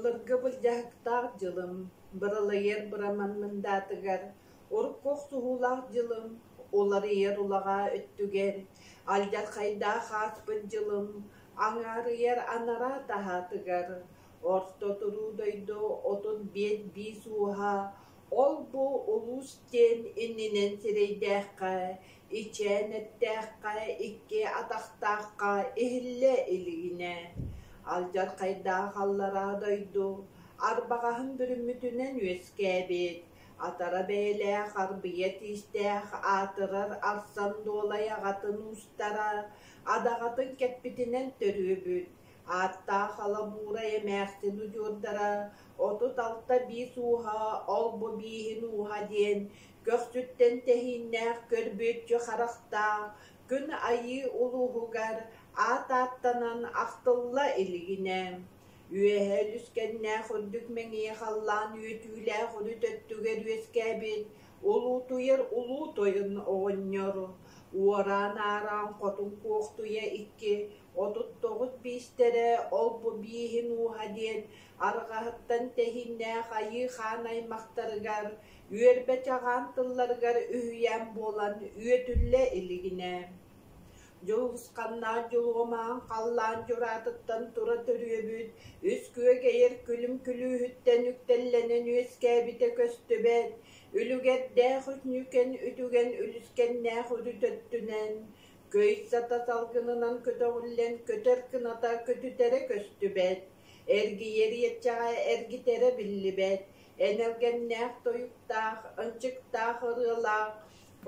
Былыргы былдьаһыктаах дьылым, быралыйар быраман мындаатыгар, урукку охсуһуулаах дьылым, уларыйар улаҕаа өттүгэр, алдьархайдаах ааспыт дьылым, аҥаарыйар анараа таһаатыгар, орто туруу дойду 35 биис ууһа ол-бу улуус диэн иннинэн сирэйдээххэ, ичээн эттээххэ, икки атахтаахха иһиллэ илигинэ, алдьархайдаах аллараа дойду арбаҕаһын бүрүммүтүнэн үөскээбит, атара бэйэлээх арбыйа тиистээх аатырар арсан дуолай аҕатын уустара адаҕатын кэппитинэн төрүөбүт, ааттаах ала буурай эмээхсин удьуордара 36 биис ууһа ол-бу бииһин ууһа диэн көхсүттэн тэһииннээх көрбүөччү харахтаах күн айыы улууһугар аат ааттанан ахтылла илигинэ үөһэ үлүскэннээх үрдүк мэҥиэ халлаан үөтүүлээх үрүт өттүгэр үөскээбит улуутуйар улуу тойон оҕонньор уораан-аараан хотун куохтуйа икки 39 биистэрэ ол-бу бииһин ууһа диэн арҕаһыттан тэһииннээх айыы хаан аймахтарыгар үөрбэ чаҕаан тылларыгар үһүйээн буолан үөтүллэ илигинэ Дьулусханнаах дьулуомаан халлаан дьураатыттан тура төрүөбүт, үс күөгэйэр күлүм күлүүһүттэн үктэллэнэн үөскээбитэ көстүбэт, үлүгэрдээх үтүнүкэн үтүгэн үлүскэннээх үрүт өттүнэн, көй сата салгынынан көтөҕүллэн көтөр кыната көтүтэрэ көстүбэт, эргийэр иэччэҕэ эргитэрэ биллибэт, энэлгэннээх тойуктаах, ынчыктаах ырыалаах,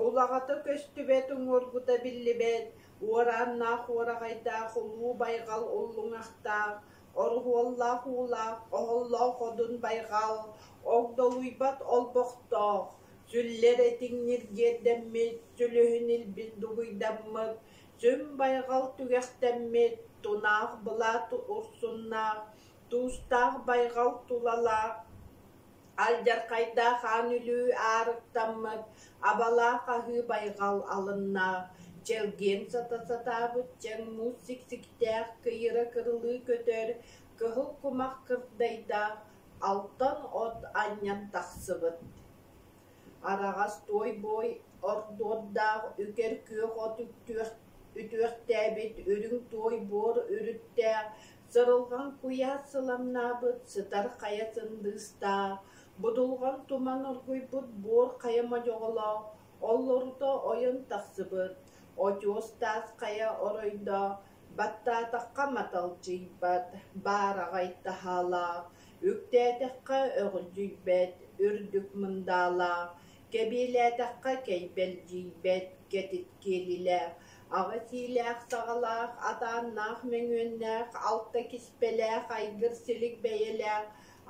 улаҕата көстүбэт, уҥуоргута биллибэт, уорааннаах уораҕайдаах улуу байҕал уллуҥахтаах, оруһуоллаах уулаах, оһоллоох одун байҕал, огдолуйбат олбохтоох, сүллэр этиҥ ньиргиэрдэммит, сүлүһүн илбис дугуйдаммыт, сүм байҕал түгэхтэммит, тунаах былаат урсуннаах, туустаах байҕал тулалаах, алдьархайдаах аан үлүү аарыктаммыт, абалаах аһыы байҕал алынна, чэлгиэн сата сатаабыт чэҥ муус сиксиктээх кыйыра кырылыы көтөр, кыһыл кумах кырдайдаах алтан от анньан тахсыбыт. Араҕас туой-буой ордуордаах үкэр күөх от үтүөхтээбит үрүҥ туой буор үрүттээх, сырылҕан куйаас сыламнаабыт сытар хайа сындыыстаах, будулҕан туман оргуйбут буор хайа модьоҕолоох, оллорута ойон тахсыбыт, очуос таас хайа оройдоох, баттаатахха маталдьыйбат, баараҕай таһаалаах, үктээтэххэ өҕүлдьүйбэт, үрдүк мындаалаах, кэбиэлээтэххэ кэйбэлдьийбэт, кэтит киэлилээх, аҕыс иилээх саҕалаах, атааннаах мөҥүөннээх, алта киспэлээх, айгыр силик бэйэлээх,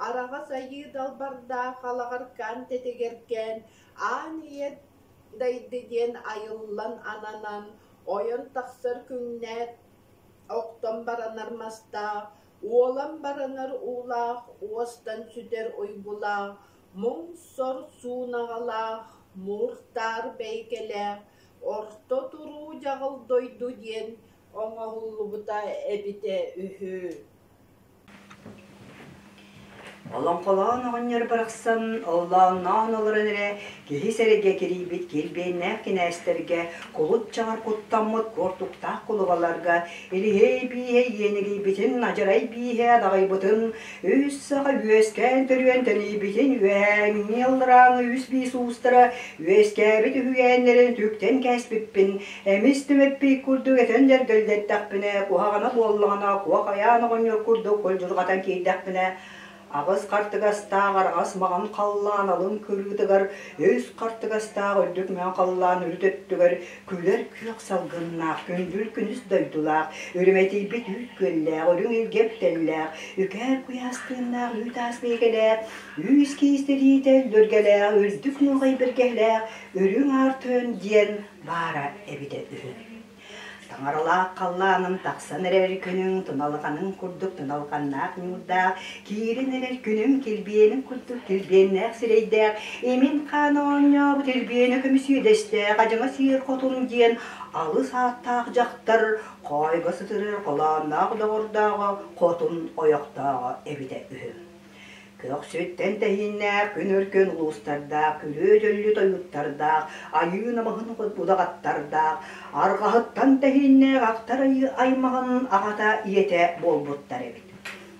араҕас айыы далбардаах алаҕаркаан тэтигэркээн, аан ийэ дайды диэн айыллан ананан, ойон тахсар күҥнээт, охтон баранар мастаах, уолан баранар уулаах, уостан сүтэр уйгулаах, муҥ-сор суунаҕалаах, муур-таар бэйкэлээх, орто туруу дьаҕыл дойду диэн оҥоһуллубута эбитэ үһү. Олоҥхолоон оҕонньор барахсан оллоонноон олорон эрэ киһи сэргэ кирийбит килбиэннээх кинээстэргэ, кулут чаҕар куттаммыт куортуктаах кулубаларга Илиһэй бииһэ иэнигийбитин, адьарай бииһэ адаҕайбытын, үс саха үөскээн төрүөн тэнийбитин үөһээҥҥи алларааҥы үс биис уустара үөскээбит үһүйээннэрин үтүктэн кээспиппин Эмис түмэппий курдук этэн дьэргэлдэттэхпинэ, куһаҕана буоллаҕына, куо-хайаан оҕонньор курдук кулдьурҕатан киирдэхпинэ, аҕыс хартыгастаах араҕас маҕан халлаан алын кырыытыгар, үс хартыгастаах үрдүк мэҥэ халлаан үрүт өттүгэр күлэр күөх салгыннаах, күндүл күнүс дойдулаах, үрүмэтийбит үүт күөллээх, үрүҥ илгэ үктэллээх, үкээр куйаас тыыннаах үүт аас миэгэлээх, үүс киис тириитэ өллүргэлээх, үрдүк нуоҕай бэргэһэлээх, үрүҥ аар тойон диэн баара эбитэ үһү. Таҥаралаах халлааным тахсан эрэр күнүҥ туналҕаның курдук туналҕаннаах ньуурдаах, киирэн эрэр күнүм килбиэнин курдук килбиэннээх сирэйдээх, имин хаан оонньообут илбиэнэ көмүс үөдэстээх адьаҥа сиэр хотун диэн алыс ааттаах дьахтар хоойго сытырар холоонноох доҕордооҕо хотун ойохтооҕо эбитэ үһү. Көхсүттэн тэһииннээх күн өркөн улуустардаах, күрүө-дьөллү тойуттардаах, айыы намыһын удаҕаттардаах, арҕаһыттан тэһииннээх ахтар айыы аймаҕын аҕата ийэтэ буолбуттар эбит.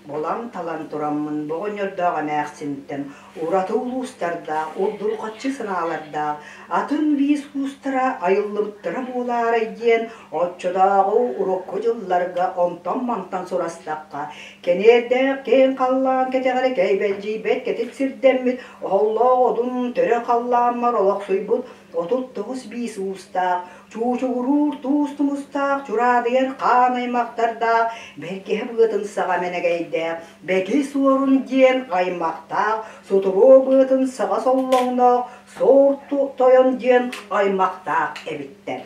Булан-талан тураммын бу оҕонньордоох эмээхсинтэн ураты улуустардаах, урдурҕаччы санаалардаах, атын биис уустара айыллыбыттара буолаарай диэн оччотооҕу урукку дьылларга онтон-мантан сурастахха, кэниэрдээх киэҥ халлаан кэтэҕэрэ кэйбэлдьийбэт кэтит сирдэммит, оһоллоох одун төрө халлааммар олохсуйбут 39 биис уустаах, чуучугуруур туус тумустаах, чураадыйар хаан аймахтардаах, бэргэһэ быатын саҕа мэнэгэйдээх, бэки суорун диэн аймахтаах, сутуруо быатын саҕа соллоҥноох, суор тойон диэн аймахтаах эбиттэр.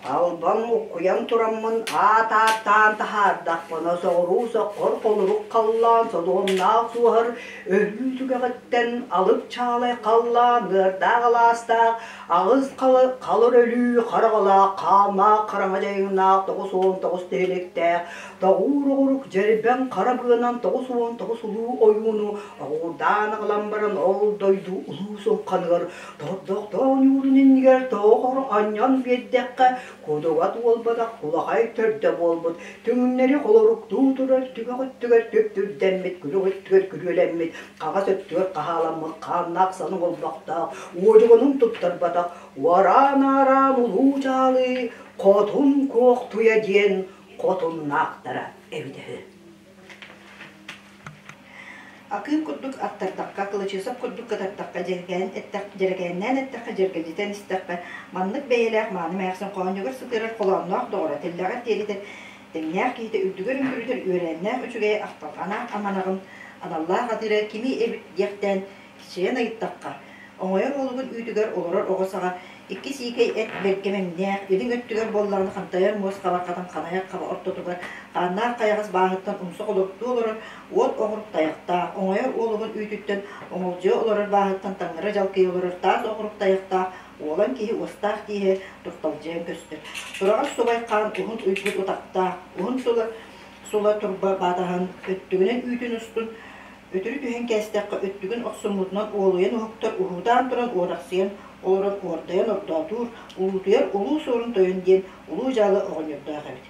Албан уккуйан тураммын аат ааттаан таһаардахпына соҕуруу соххор холорук халлаан содуомнаах суоһар өлүү түгэҕиттэн алып чаалай халлаан ыардаах алаастаах аҕыс халыр өлүү хараҕалаах хааннаах хараҥа дьайыҥнаах 99 тиһиликтээх тоҕуур оҕурук дьэрбэҥ хара быанан 99 улуу ойууну оҕуурдаан аҕалан баран ол дойду улуу суҥханыгар Тордохтоон ньуурун иннигэр тоҕо анньан биэрдэххэ, кудуга туолбатах кулахай төрдө буолбут, түҥнэри холоруктуу турар түгэх өттүгэр түптүрдэммит, күлүк өттүгэр күрүөлэммит, хаҕас өттүгэр хаһааламмыт хааннаах санык олбохтоох, уодьуганын туттарбатах, уораан-аараан улуу чаалыы Хотун Куохтуйа диэн хотуннаахтара эбитэ үһү. Акыым курдук аттардахха, Кылачыысап курдук кытардахха, дьэрэкээн эттэх, дьэрэкээннээн эттэххэ, дьэргэлдьитэн истэххэ, маннык бэйэлээх мааны эмээхсин хоонньугар сытыарар холоонноох доҕоро, тэллэҕэр тиэритэр тэҥнээх киһитэ үрдүгэр үҥкүрүтэр үөрээннээх үчүгэйэ ахталҕанаах аманаҕын аналлаах атыыра кими эбит диэхтээн Кичэйэн ыйыттахха, оҥойор уолугун үүтүгэр олорор оҕо саҕа икки сиикэй эт бэргэмэҥнээх, илиҥ өттүгэр буоллаҕына хантайар муос хабарҕатын ханайар хаба ортотугар хааннаах хайаҕас бааһыттан умса холоруктуу олорор уот оҕурук тайахтаах, оҥойор уолугун үүтүттэн оҥолдьуйа олорор бааһыттан таҥнары дьалкыйа олорор таас оҕурук тайахтаах уолан киһи уостаах тииһэ турталдьыйан көстөр. Тураҕас субай хаан уһун уйгут утахтаах, уһун сула сула турба баатаһан өттүгүнэн үүтүн устун Өтөрү түһэн кээстэххэ өттүгүн охсуммутунан уолуйан уһуктар, уһуутаан туран уорахсыйан олорон уордайан ордоотуур, улуутуйар Улуу Суорун Тойон диэн улуу дьаалы оҕонньордоох эбит.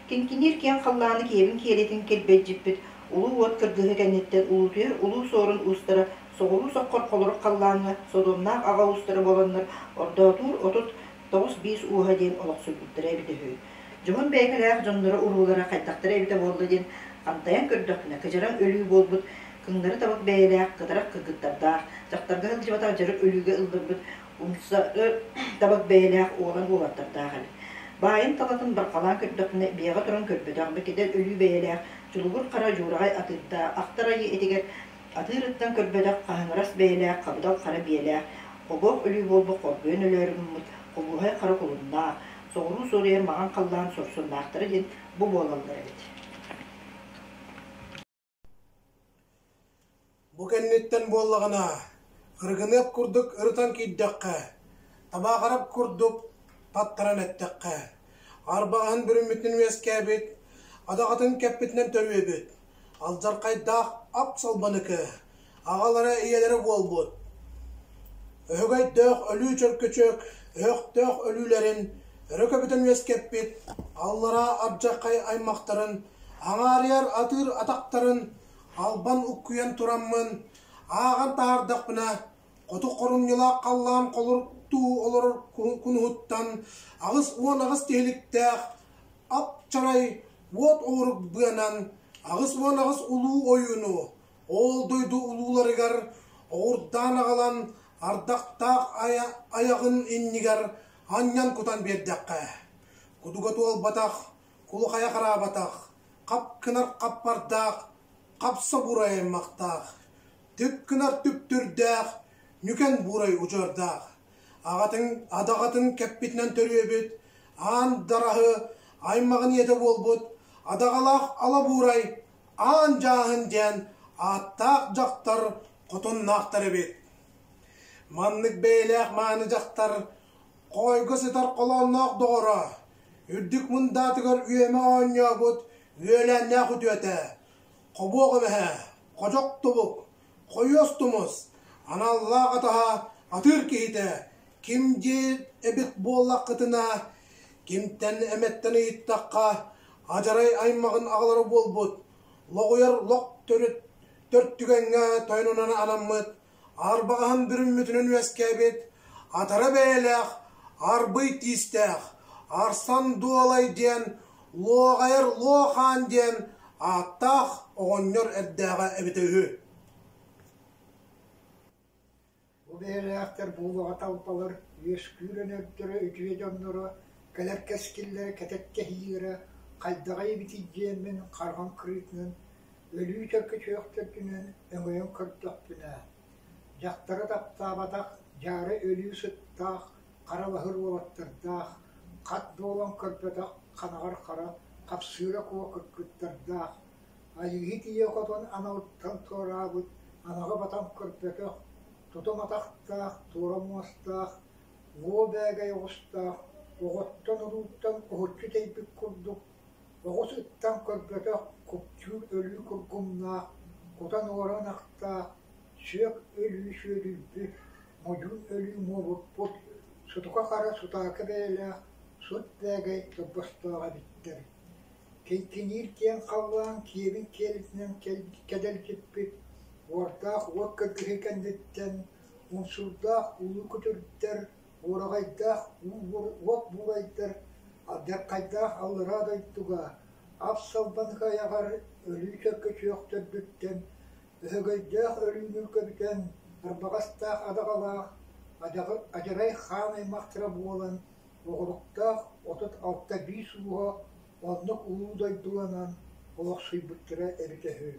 Киҥкиниир киэҥ халлааны киэбин киэлитин килбэлдьиппит улуу уот кыргыһыы кэнниттэн улуутуйар Улуу Суорун уустара соҕуруу соххор холорук халлааҥҥа содуомнаах аҕа уустара буоланнар ордоотуур 39 биис ууһа диэн олохсуйбуттара эбитэ үһү. Дьоһун бэйэкэлээх дьонноро уруулара хайдахтара эбитэ буолла диэн хантайан көрдөхпүнэ, кыдьараҥ өлүү буолбут, кыҥнары табык бэйэлээх, кытарах кыргыттардаах, дьахтарга сылдьыбатах дьарык өлүүгэ ылларбыт умса табык бэйэлээх уолан уолаттардаах эбит. Баайын талатын барҕалаан көрдөхпүнэ, биэҕэ туран көрбөтөх, бэкидэл өлүү бэйэлээх, чулугур хара дьуураҕай атыырдаах, ахтар айыы этигэр атыырыттан көрбөтөх хаһыҥырас бэйэлээх, хабдал хара биэлээх, хобуох өлүү буолбут хоргуйан өлөөрү гыммыт, хобуоһай хара кулуннаах, соҕуруу суруйар маҥан халлаан сорсуннаахтара диэн бу буолаллар эбит. Бу кэнниттэн буоллаҕына, Ырыгыныап курдук ырытан киирдэххэ, Табаахырап курдук таттаран эттэххэ, арбаҕаһын бүрүммүтүн үөскээбит, адаҕатын кэппитинэн төрүөбүт, алдьархайдаах ап салбаныкы, аҕалара ийэлэрэ буолбут. Өһөгөйдөөх өлүү чөркөчөк өһөхтөөх өлүүлэрин өрө көбүтэн үөскэппит аллараа ардьархай аймахтарын аҥаарыйар атыыр атахтарын албан уккуйан тураммын ааҕан таһаардахпына хоту хорумньулаах халлаан холоруктуу олорор кунуһуттан 88 тиһиликтээх ап-чарай уот оҕурук быанан 88 улуу ойууну Ол дойду улууларыгар оҕурдаан аҕалан ардахтаах айаҕын иннигэр анньан кутан биэрдэххэ, кудуга туолбатах, кулухайа хараабатах, хап гынар хаппардаах, хапса буурай аймахтаах, түп гынар түптүрдээх, ньүкэн буурай удьуордаах, аҕатын адаҕатын кэппитинэн төрүөбүт, аан дараһы аймаҕын ийэтэ буолбут, адаҕалаах ала буурай Аан Дьааһын диэн ааттаах дьахтар хотуннаахтар эбит. Маннык бэйэлээх мааны дьахтар хоойго сытар холоонноох доҕоро, үрдүк мындаатыгар үөмэ оонньообут үөлээннээх үтүөтэ, хобуох эмэһэ, ходьох тубук, Хойуос тумус, аналлаах атаһа атыыр киһитэ ким диир эбит буоллаххытына, кимтэн эмэттэн ыйыттахха, адьарай аймаҕын аҕалара буолбут, лоҕуйар лох төрүт төрт түгэҥҥэ тойонунан анаммыт, арбаҕаһын бүрүммүтүнэн үөскээбит, атара бэйэлээх, арбый тиистээх, Арсан Дуолай диэн Луоҕайар Луо Хаан диэн ааттаах оҕонньор эрдээҕэ эбитэ үһү. Бу бэйэлээхтэр буулаҕа талбалар, үөскүүр өнөрдөрө, үтүө дьонноро, кэлэр кэскиллэрэ, кэтэх кэһиилэрэ хайдаҕый эбитий диэммин хараҕым кырыытынан, өлүү чөркөчүөх төрдүнэн өҥөйөн көрдөхпүнэ, дьахтары таптаабатах, дьаары өлүү сыттаах, хара баһыр уолаттардаах, хат буолан көрбөтөх ханаҕар хара, хапсыыра куо кыргыттардаах, Айыыһыт ийэ хотун аналыттан туораабыт, анаҕы батан көрбөтөх, тутум атахтаах, туора муостаах, уо бээгэй оҕустаах, оҕоттон-урууттан уһуччу тэйбит курдук, оҕус ыттан көрбөтөх, купчуур өлүү кургумнаах, кутан уора ынахтаах, сүөк өлүү сүөдүйбүт, модьуун өлүү муобурпут, сутука хара сутаака бэйэлээх, сут бээгэй торбостоох эбиттэр. Киҥкиниир киэҥ халлаан киэбин киэлитинэн кэдэлдьиппит, уордаах уот кыргыһыы кэнниттэн, умсуурдаах улуу күтүрдэр, уораҕайдаах уот буурайдар, алдьархайдаах аллараа дойдуга, ап салбанык айаҕар өлүү чөркөчүөх төрдүттэн, өһөгөйдөөх өлүүнү көбүтэн, арбаҕастаах адаҕалаах, адьарай хаан аймахтара буолан Оҕуруктаах 36 биис ууһа оннук улуу дойдуланан олохсуйбуттара эбитэ үһү.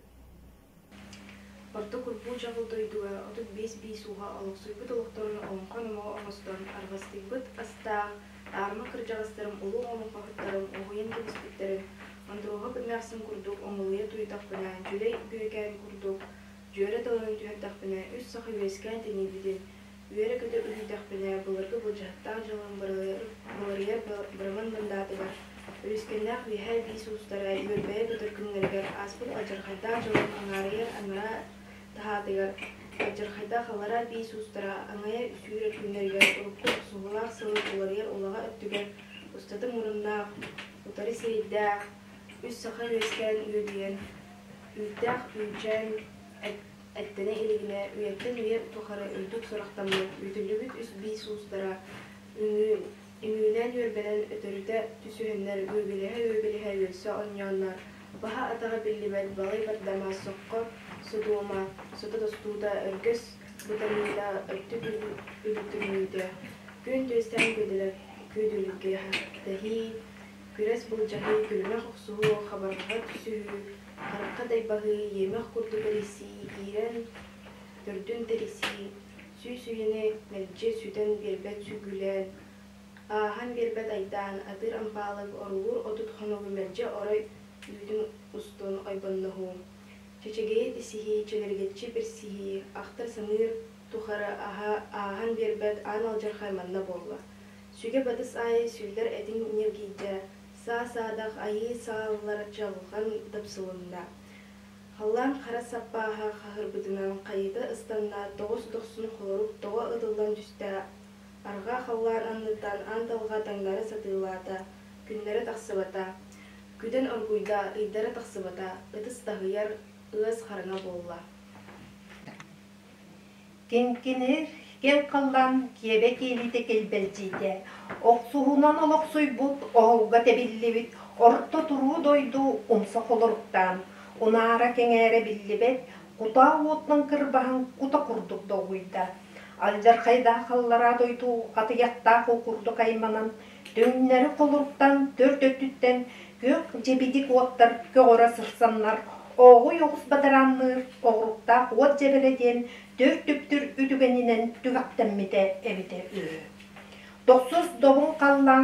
Орто курбуу дьаҕыл дойдуга 35 биис ууһа олохсуйбут олохторун олоҥхо номоҕо оҥостон арҕастыйбыт астаах аарыма кырдьаҕастарым улуу олоҥхоһуттарым уһуйан кэбиспиттэрин Ондуруоһап эмээхсин курдук оҥолуйа туйдахпына, Дьүлэй Бүөкээн курдук дьүөрэ тылынан түһэрдэхпинэ, үс саха үөскээн тэнийбитин Үөрэ-көтө үһүйдэхпинэ, былыргы былдьаһыктаах дьылым былырыйар быраман мындаатыгар, үлүскэннээх үөһээ биис уустара үөрбэйэ көтөр күннэригэр ааспыт алдьархайдаах дьылым аҥаарыйар анараа таһаатыгар, алдьархайдаах аллараа биис уустара аҥайа сүүрэр күннэригэр урукку охсуһуулаах сылым уларыйар улаҕа өттүгэр устата муруннаах, утары сирэйдээх, үс саха үөскээн үөдүйэн, үүттээх үүчээн эттэнэ илигинэ үйэттэн үйэ тухары үрдүк сурахтаммыт үтүллүбүт үс биис уустара үҥүүнэн үөрбэнэн өтөрүтэ түсүһэннэр үөгүлэһэ-үөгүлэһэ үөлсэ оонньооннор баһа-атаҕа биллибэт балай бардама соххо содуома сото тостуута өргөс бытарыыта өттүк үлүктүрүнүүтэ күөн түөстээн күөдүлгэһии күрэс былдьаһыы күлүмэх охсуһуу хабарҕаҕа түсүһүү Харахха дайбаһыы, иэмэх курдук эрийсии, иирэн төрдүн тэрийсии, сүүс үйэни мэлдьи сүтэн биэрбэт сүгүлээн, ааһан биэрбэт айдаан, атыыр ампаалык, орулуур 30 хонугу мэлдьи орой үүтүн устун ойбонноһуу, чэчэгэйи тисиһии, чэлэргэччи билсиһии, ахтар-саныыр тухары ааһан биэрбэт аан алдьархай манна буолла. Сүгэ батыс аайы сүллэр этиҥ ньиргийдэ, Саа-саадах айыы сааллар чаҕылҕан дапсылынна, халлаан хара саппааһа хаһырбытынан хайыта ыстанна, тоҕус дохсун холорук тоҕо ытыллан түстэ, арҕаа халлаан анныттан аан талҕа таҥнары сатыылаата, күннэрэ тахсыбата, күдэн оргуйда, ыйдара тахсыбата, ытыс таһыйар ыас хараҥа буолла. Киҥкиниир киэҥ халлаан киэбэ киэлитэ килбэлдьийдэ, охсуһуунан олохсуйбут, оһолго тэбиллибит орто туруу дойду умса холоруктаан, унаара-кэҥээрэ биллибэт кутаа уотунан кырбаһан кута курдук долгуйда. Алдьархайдаах аллараа дойду атыйахтаах уу курдук айманан, түҥнэри холоруктан төрт өттүттэн күөх дьэбидик уоттар көҕөрө сырсаннар, ооҕуй оҕус бадараанныыр оҕуруктаах уот дьэбэрэ диэн төрт түптүр үтүгэнинэн түгэхтэммитэ эбитэ үһү. Тохсус добун халлаан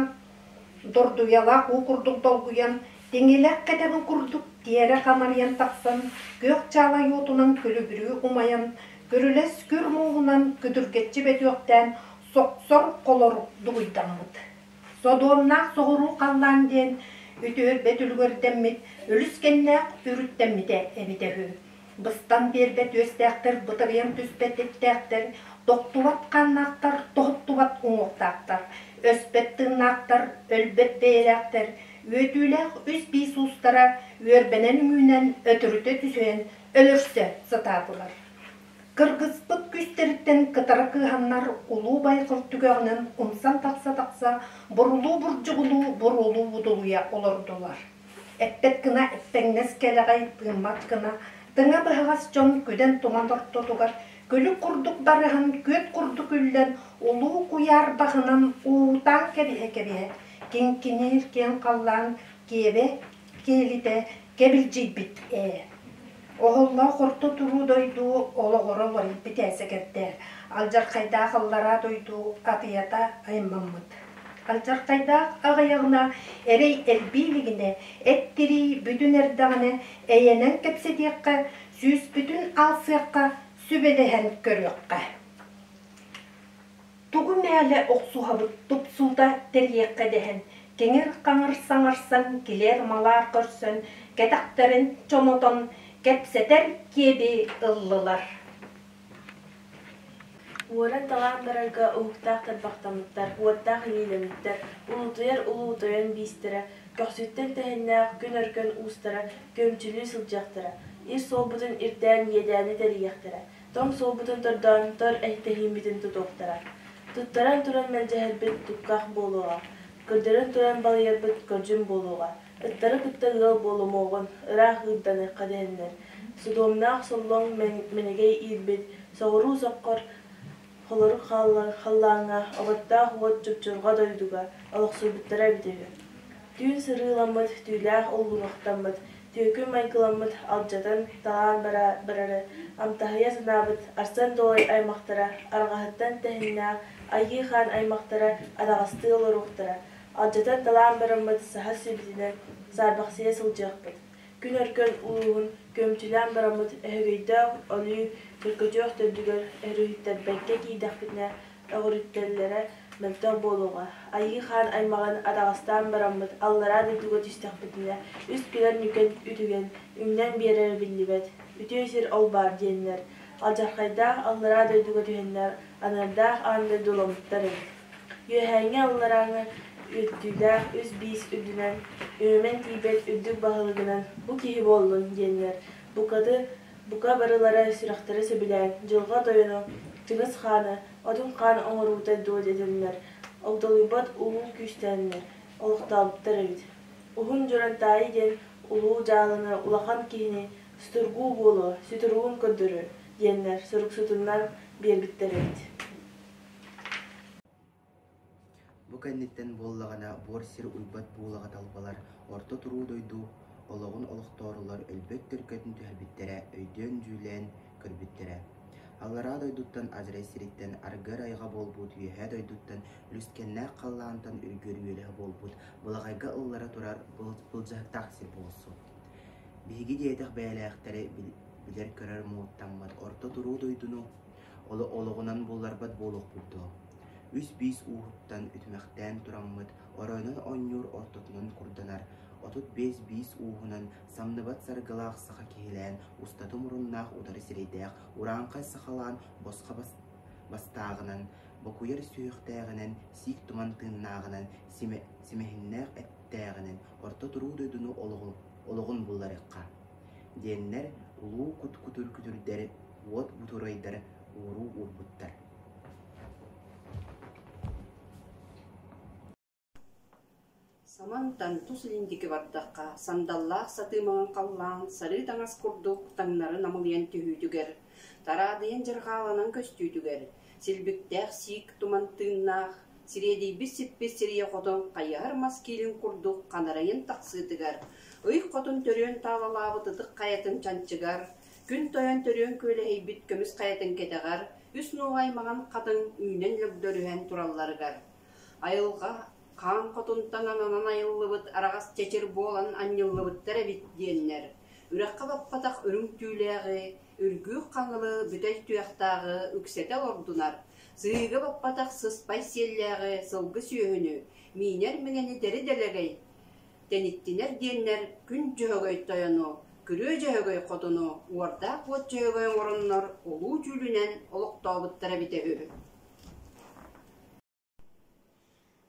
дордуйалаах уу курдук долгуйан, тиҥилэх кэтэҕин курдук тиэрэ хамарыйан тахсан, күөх чаалай уотунан күлүбүрүү умайан, күрүлэс күр мууһунан күдүргэччи бөтүөхтээн сохсор холорук дугуйдаммыт. Содуомнаах соҕуруу халлаан диэн үтүөрбэт үлүгэрдэммит, үлүскэннээх үрүттэммитэ эбитэ үһү. Быстан биэрбэт үөстээхтэр, бытарыйан түспэт эттээхтэр, тохтубат хааннаахтар, тоһуттубат уҥуохтаахтар, өспөт тыыннаахтар, өлбөт бэйэлээхтэр, үөтүүлээх үс биис уустара үөрбэнэн үҥүүнэн өтөрүтэ түсүһэн өлөрсө сатаатылар. Кыргыспыт күүстэриттэн кытара кыыһаннар улуу байҕал түгэҕинэн умсан тахса-тахса бурулуу-бурдьугулуу буруолуу будулуйа олордулар. Эппэт гына эппэҥнэс кэлэҕэй, тыыммат гына тыҥа быһаҕас дьон күдэн туман ортотугар күлүк курдук барыһан, күөт курдук үллэн, улуу куйаар баһынан уутаан кэбиһэ-кэбиһэ, киҥкиниир киэҥ халлаан киэбэ киэлитэ кэбилдьийбит ээ. Оһоллоох орто туруу дойду олоҕоро уларыйбыт ээ сэкэрдээр, алдьархайдаах аллараа дойду атыйата аймаммыт. Алдьархайдаах аҕыйаҕына, эрэй элбии илигинэ, эт-тирии бүтүн эрдэҕинэ эйэнэн кэпсэтиэххэ, сүүспүтүн аалсыахха, сүбэлэһэн көрүөххэ. Тугу мээлэ охсуһабыт тупсуута тэрийиэххэ дэһэн, киҥир-хаҥыр саҥарсан, килиэр-малаар көрсөн, кэтэхтэрин чомотон, кэпсэтэр киэби ыллылар. Уоран-талаан барарга уһуктаах тарбахтаммыттар, уоттаах илиилэммиттэр, улуутуйар улуу тойон биистэрэ, көхсүттэн тэһиннээх күн өркөн уустара күөмчүлүү сылдьыахтара, ир суолбутун ирдээн иэдээни тэрийиэхтэрэ, тоҥ суолбутун тордоон тор этэһииммитин тутуохтара. Туттаран туран мэлдьэһэрбит тукках буолуоҕа, көрдөрөн туран балыйарбыт көрдьүм буолуоҕа, ыттары кытта ыал буолумуоҕун, ыраах ыырданыахха дэһэннэр, содуомнаах соллоҥ мэнэгэй иирбит, соҕуруу соххор холорук халлааҥҥа, оҕоттоох уот чупчурҕа дойдуга олохсуйбуттара эбитэ үһү. Түүн сырыыламмыт, түүлээх уллуҥахтаммыт, түөкүн майгыламмыт, алдьатан, талаан барары амтаһыйа санаабыт Арсен Долой аймахтара арҕаһыттан тэһиннээх Айыы Хаан аймахтара адаҕастыы олоруохтара, алдьатан талаан бараммыт саһа сүүбүтүнэн саарбахсыйа сылдьыахпыт. Күн өркөн улууһун күөмчүлээн бараммыт өһөгөйдөөх өлүү Чөркөчүөх төрдүгэр өрүһүттэрбэккэ киирдэхпитинэ өҕүрүттэллэрэ мөлтөх буолуоҕа. Айыы Хаан аймаҕын атаҕастаан бараммыт аллараа дойдуга түстэхпитинэ үс күлэр нүкэн үтүгэн үҥнэн биэрэрэ биллибэт. Үтүө сир ол баар диэннэр, алдьархайдаах аллараа дойдуга түһэннэр анардаах аан дойдуламмыттар эбит. Үөһээҥҥи алларааҥы үөттүүлээх үс биис үрдүнэн үөмэн тиийбэт үрдүк баһылыгынан бу киһи буоллун диэннэр букаты бука барылара сүрэхтэрэ сөбүлээн дьылҕа тойоно Чыҥыс Хааны Одун Хаан оҥоруута дуо дэтэннэр огдолуйбат улуу күүстэннэр олохтообуттар эбит. Уһун Дьурантаайы диэн улуу дьаалыны улахан киһини сутургуу буолуо, сүтүрүгүн көрдөрүө диэннэр суруксутунан биэрбиттэр эбит. Бу кэнниттэн буоллаҕына буор сир уйбат буулаҕа талбалар орто туруу дойду олоҕун олохтоорулар өлбөт төлкөтүн түһэрбиттэрэ, өйдөөн-дьүүлээн көрбүттэрэ. Аллараа дойдуттан Азрай сириттэн аргыар айҕа буолбут үөһээ дойдуттан үлүскэннээх халлаантан үргүөр үөлэһэ буолбут былаҕайга ыллара турар былдьаһыктаах сир буолсу. Биһиги диэтэх бэйэлээхтэри билэр-көрөр мууттаммыт орто туруу дойдуну Олоҕунан булларбат буолуохпут дуо? Үс биис ууһуттан үтүмэхтээн тураммыт, оройунан оонньуур ортотунан курданар, 35 биис ууһунан самныбат саргылаах саха киһилээн, устата муруннаах утары сирэйдээх урааҥхай сахалаан босхо бастааҕынан, бокуйар сүһүөхтээҕинэн, сиик туман тыыннааҕынан, симэһиннээх эттээҕинэн орто туруу дойдуну олоҕун булларыахха диэннэр улуу кут кутур күтүрдэр уот бутурайдар ууруу уурбуттар. Самантан тус илин диэки бардахха, сандаллаах сатыы маҥан халлаан сарыы таҥас курдук таҥнары намылыйан түһүүтүгэр, тараадыйан дьарҕааланан көстүүтүгэр, силбиктээх сиик туман тыыннаах, сириэдийбит сиппит сирийэ хотон хайыһар мас киилин курдук ханарайын тахсыытыгар, ый хотун төрүөн таалалаабыт ытык хайатын чанчыгар, Күн тойон төрүөн күөлэһийбит көмүс хайатын кэтэҕэр үс нуоҕай маҥан хатыҥ үүнэн лөгдөрүһэн туралларыгар, айылҕа хаан хотунтан ананан айыллыбыт араҕас чэчир буолан анньыллыбыттар эбит диэннэр, үрэххэ баппатах үрүҥ түүлээҕи, үргүүк хаҥылы бүтэй туйахтааҕы үксэтэ олордунар, сыһыыга баппатах сыспай сиэллээҕи сылгы сүөһүнү, миинэр миҥэни дэри дэлэгэй тэниттинэр диэннэр Күн Дьөһөгөй тойону. Күрүө Дьөһөгөй хотуну Уордаах Уот Дьөһөгөй оҥороннор улуу дьүүлүнэн олохтообуттара эбитэ үһү.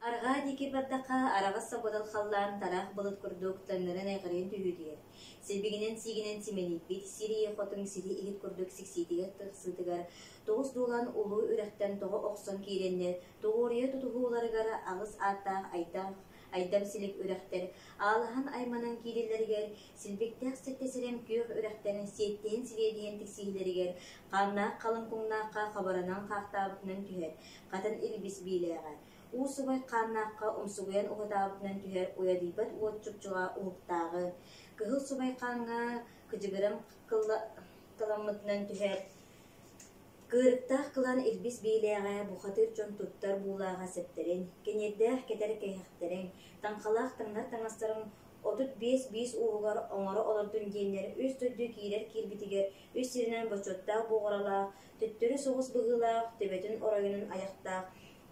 Арҕаа диэки бардахха, араҕас сабыдал халлаан тараах былыт курдук таҥнары айҕарыйан түһүүтүгэр, силбигинэн-сиигинэн симэлийбит сир ийэ хотун сири иһит курдук сиксиитигэр тахсыытыгар тоҕус дуолан улуу үрэхтэн тоҕо охсон киирэннэр, тоҕуоруйа тутуһууларыгар аҕыс ааттаах айдаах айдам силик үрэхтэр аалаһан айманан киирэллэригэр, силбиктээх сэттэ сирэм күөх үрэхтэр сиэттиһэн сириэдийэн тиксиилэригэр, хааннаах халыҥ куҥнаахха хабаранан хаахтаабытынан түһэр, хатан илбис биилээҕэ, уу субай хааннаахха умсугуйан уһатаабытынан түһэр уйадыйбат уот чупчуга уһуктааҕы, кыһыл субай хааҥҥа кыдьыгыран кыламмытынан түһэр, Кыырыктаах кылаан илбис биилээҕэ бухатыыр дьон туттар буулааҕа сэптэрин, кэниэрдээх кэтэр кэһэхтэрин, таҥхалаах таҥнар таҥастарын 35 биис ууһугар оҥоро олордун диэннэр үс дойду киирэр киирбитигэр үс сиринэн бочуоттаах буоҕуралаах, төттөрү соҕус быһыылаах, төбөтүн оройунан айахтаах,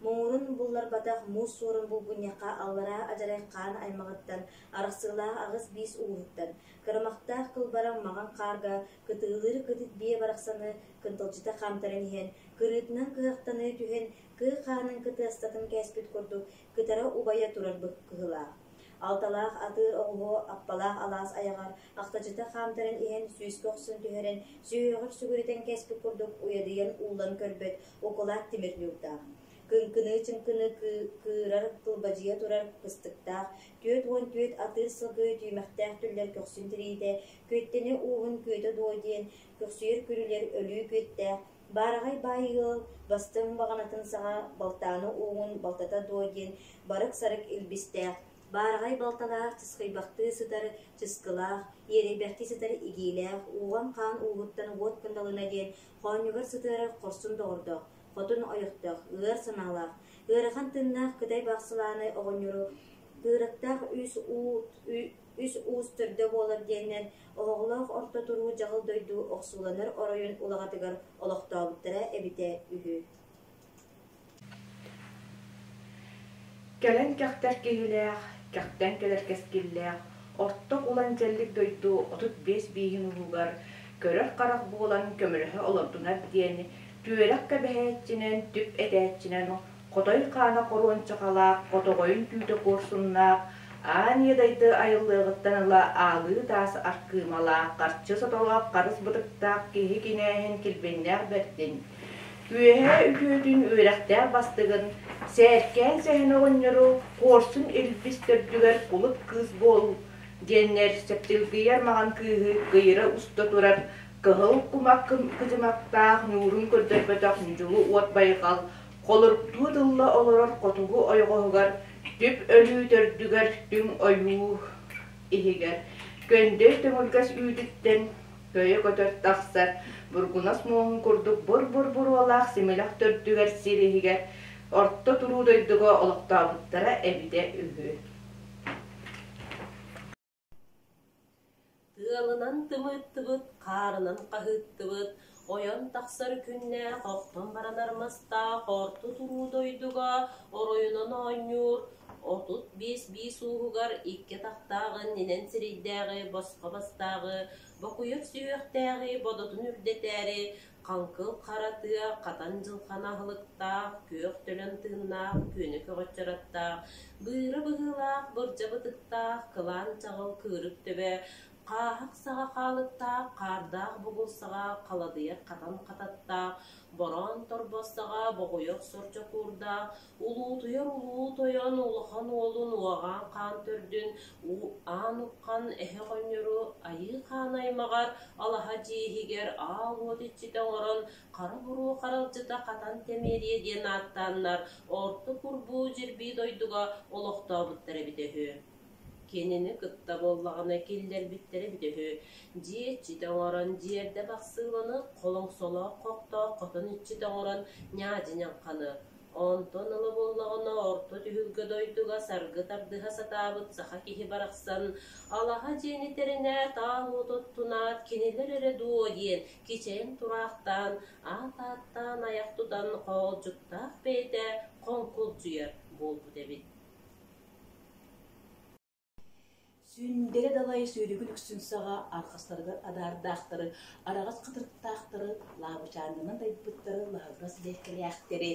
муҥурун булларбатах муус суорун булгунньахха аллараа адьарай хаан аймаҕыттан арахсыылаах аҕыс биис ууһуттан, кырамахтаах кылбараҥ маҕан хаарга кытыылыыр кытыт биэ барахсаны кынталдьыта хаамтаран иһэн, кырыытынан кыһахтаныы түһэн, кыы хаанын кытыастатын кээспит курдук кытара убайа турар кыһылаах. Алталаах атыыр оҕуһу аппалаах алаас айаҕар ахтачыта хаамтаран иһэн сүүскэ охсон түһэрэн, сүһүөҕэр сүгүрүтэн кээспит курдук уйадыйан ууллан көрбөт укулаат тимир ньуурдаах. Кыҥкыныы-чыҥкыныы кыырар кылбадьыйа турар кыстыктаах, 44 атыыр сылгы түүмэхтээх түллэр көхсүн тириитэ, күөттэни ууһун күөтэ дуо диэн күхсүйэр күрүлэр өлүү күөттээх, баараҕай баай ыал бастыҥ баҕанатын саҕа балтааны ууһун балтата дуо диэн барык-сарык илбистээх, баараҕай балталаах чыскыйбахтыы сытар чыскылаах, иэрэйбэхтии сытар игиилээх, ууган хаан ууһуттан уот кындалына диэн хоонньугар сытыарар хорсун доҕордоох, хотун ойохтоох, ыар санаалаах, ыарахан тыыннаах кытай бахсылааны оҕонньору кыырыктаах үс уу үс уус төрдө буолар диэннэр оһоҕолоох орто туруу дьаҕыл дойду охсууланар оройун улаҕатыгар олохтообуттара эбитэ үһү. Кэлэн кэхтэр киһилээх, кэхтэн кэлэр кэскиллээх, орто кулан дьэллик дойду 35 бииһин уһугар көрөр харах буолан көмөлөһө олордунар диэн түөрэх кэбэһээччинэн, түп этээччинэн хотой хаана хоруончахалаах, хотоҕойун түүтэ куорсуннаах, аан иэдайды айыллыаҕыттан ыла аалыы таас аркыымалаах, харчы сотолоох харыс бытыктаах киһи кинээһин килбиэннээх бэрдин, үөһээ үтүөтүн үөрэхтээх бастыгын, сээркээн сэһэн оҕонньору куорсун илбис төрдүгэр кулут кыыс буол диэннэр сэптилгийэр маҕан кыыһы кыйыра уста турар кыһыл кумах кыдьымахтаах ньуурун көрдөрбөтөх ньудьулу уот байҕал холоруктуу тылла олорор хотугу ойоҕоһугар түп өлүү төрдүгэр түҥ ойуу иһигэр көндөй төҥүргэс үүтүттэн көйө көтөр тахсар бургунас муоһун курдук бур-бур буруолаах симилэх төрдүгэр сир иһигэр орто туруу дойдуга олохтообуттара эбитэ үһү. Тыалынан тымыттыбыт, хаарынан хаһыттыбыт, ойон тахсар күннээх, охтон баранар мастаах орто туруу дойдуга оройунан оонньуур 35 биис ууһугар икки атахтааҕы иннинэн сирэйдээҕи, босхо бастааҕы, бокуйар сүһүөхтээҕи бодотун үрдэтээри Хаҥкыл хара тыа хатан дьылхана аһылыктаах, күөх төлөн тыыннаах, күөнү көҕөччөр аттаах, быыра быһыылаах, бырдьа бытыктаах, кылаан чаҕыл кыырык төбө, хааһах саҕа хаалыктаах, хаардаах бугул саҕа халадыйар хатан хататтаах, бороон торбос саҕа боҕуйа охсор чокуурдаах, Улуутуйар улуу тойон улахан уолун уоҕаан хаан төрдүн аан уххан эһэ оҕонньору айыы хаан аймаҕар алаһа дьиэ иһигэр аал уот иччитэ оҥорон хара буруо харалдьыта хатан тэмиэрийэ диэн ааттааннар орто курбуу дьирбии дойдуга олохтообуттар эбитэ үһү. Кинини кытта буоллаҕына киллэрбиттэрэ эбитэ үһү. Дьиэ иччитэ оҥорон дьиэрдэ бахсыыланы, холоҥсолоох хохтоох хотон иччитэ оҥорон ньаадьы ньаҥханы, Онтон ыла буоллаҕына орто түһүлгэ дойдуга саргы тардыһа сатаабыт саха киһи барахсан алаһа дьиэни тэринээт, аал уот оттунаат, кинилэр эрэ дуо диэн кичэйэн тураахтаан, аат ааттаан айах тутан хоолдьуктаах бэйэтэ хоҥкулдьуйар буолбут эбит. Сүндэрэ далай сүүрүгүн үксүн саҕа арҕастарыгар адаардаахтары, араҕас хатырыктаахтары, лаабычааннанан дайбыттары, лаһыгырас лиэккэлээхтэри,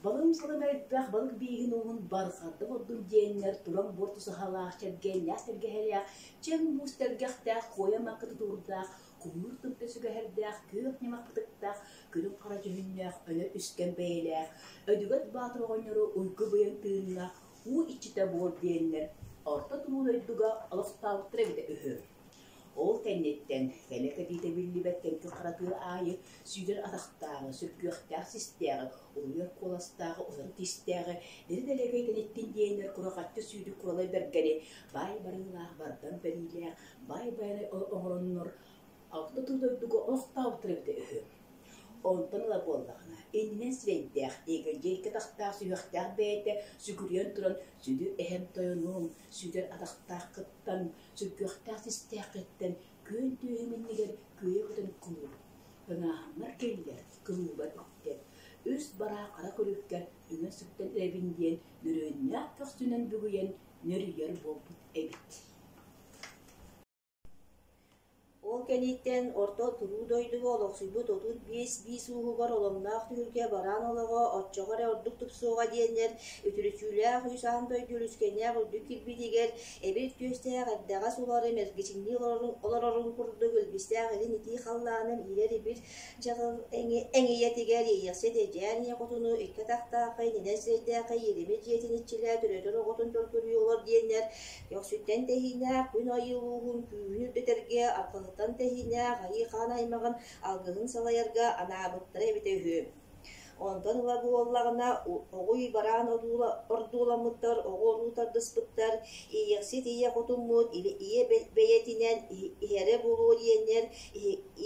балым-салым элбэх балык бииһин ууһун барҕарда олордун диэннэр туран буор тусаһалаах, чэлгиэннээх тэлгэһэлээх, чэҥ муус тэлгэхтээх, куойа макка тутуурдаах, кумуур тымта сүгэһэрдээх, күөх ньамах кытыктаах, күлүм хара дьүһүннээх, өлө үскэн бэйэлээх, Өдүгэт Баатыр оҕонньору уйгу быйаҥ тыыннаах уу иччитэ буол диэннэр Орто туруу дойдуга олохтообуттара эбитэ үһү. Ол кэнниттэн кэлэ кэтиитэ биллибэт кэҥкил хара тыа аайы сүүрэр атахтааҕы, сүргүөхтээх систээҕи, улуйар куоластааҕы, утары тистээҕи, дири дэлэгэй тэниттин диэннэр курахаччы сүүрүк куралай бэргэни баай барыылаах, бардам бэриилээх, баай байанай оҥороннор Орто туруу дойдуга олохтообуттара эбитэ үһү. Онтон ыла буоллаҕына, иннинэн сирэйдээх, иэгэлдьийэ атахтаах сүһүөхтээх бэйэтэ сүгүрүйэн туран сүдү эһэм тойонуом, сүгэр атахтааххыттан, сүргүөхтээх систээххиттэн күөн түөһүм иннигэр күөйэ көтөн кулууп, ыҥааһыммар киллэр, кылыыбар үктэр, үс бараа хара күлүккэр үҥэн-сүктэн эрэбин диэн нөрүөннээх көхсүнэн бүгүйэн нөрүйэр буолбут эбит. Ол кэнниттэн Орто туруу дойдуга олохсуйбут 35 биис ууһугар оломноох түһүлгэ бараан олоҕо оччоҕо эрэ ордук тупсуоҕа диэннэр үтүрүчүүлээх үс аан дойду үлүскэннээх үрдүк кирбиитигэр эбир түөстээх эрдэҕэс улары мэлгичиҥнии олорорун курдук илбистээх илин итии халлааным иирэр ибир дьаҕыл эҥийэтигэр иэйэхсит Эдьээн ийэ хотуну икки атахтаахай нинэн сирэйдээхэй иэримэ дьиэтин иччилээ төрөтөр оҕотун төлкөлүү олор диэннэр Көхсүттэн тэһиинээх күн айыы улууһун күүһүн үрдэтэргэ, арҕаһыттан тэһиинээх айыы хаан аймаҕын алгыһын салайарга анаабыттара эбитэ үһү. Онтон ыла буоллаҕына, оҕуй бараан ордууламмыттар, оҕо уруу тардыспыттар, иэйэхсит ийэ хотуммут, ийэ бэйэтинэн иһэрэ буолуо диэннэр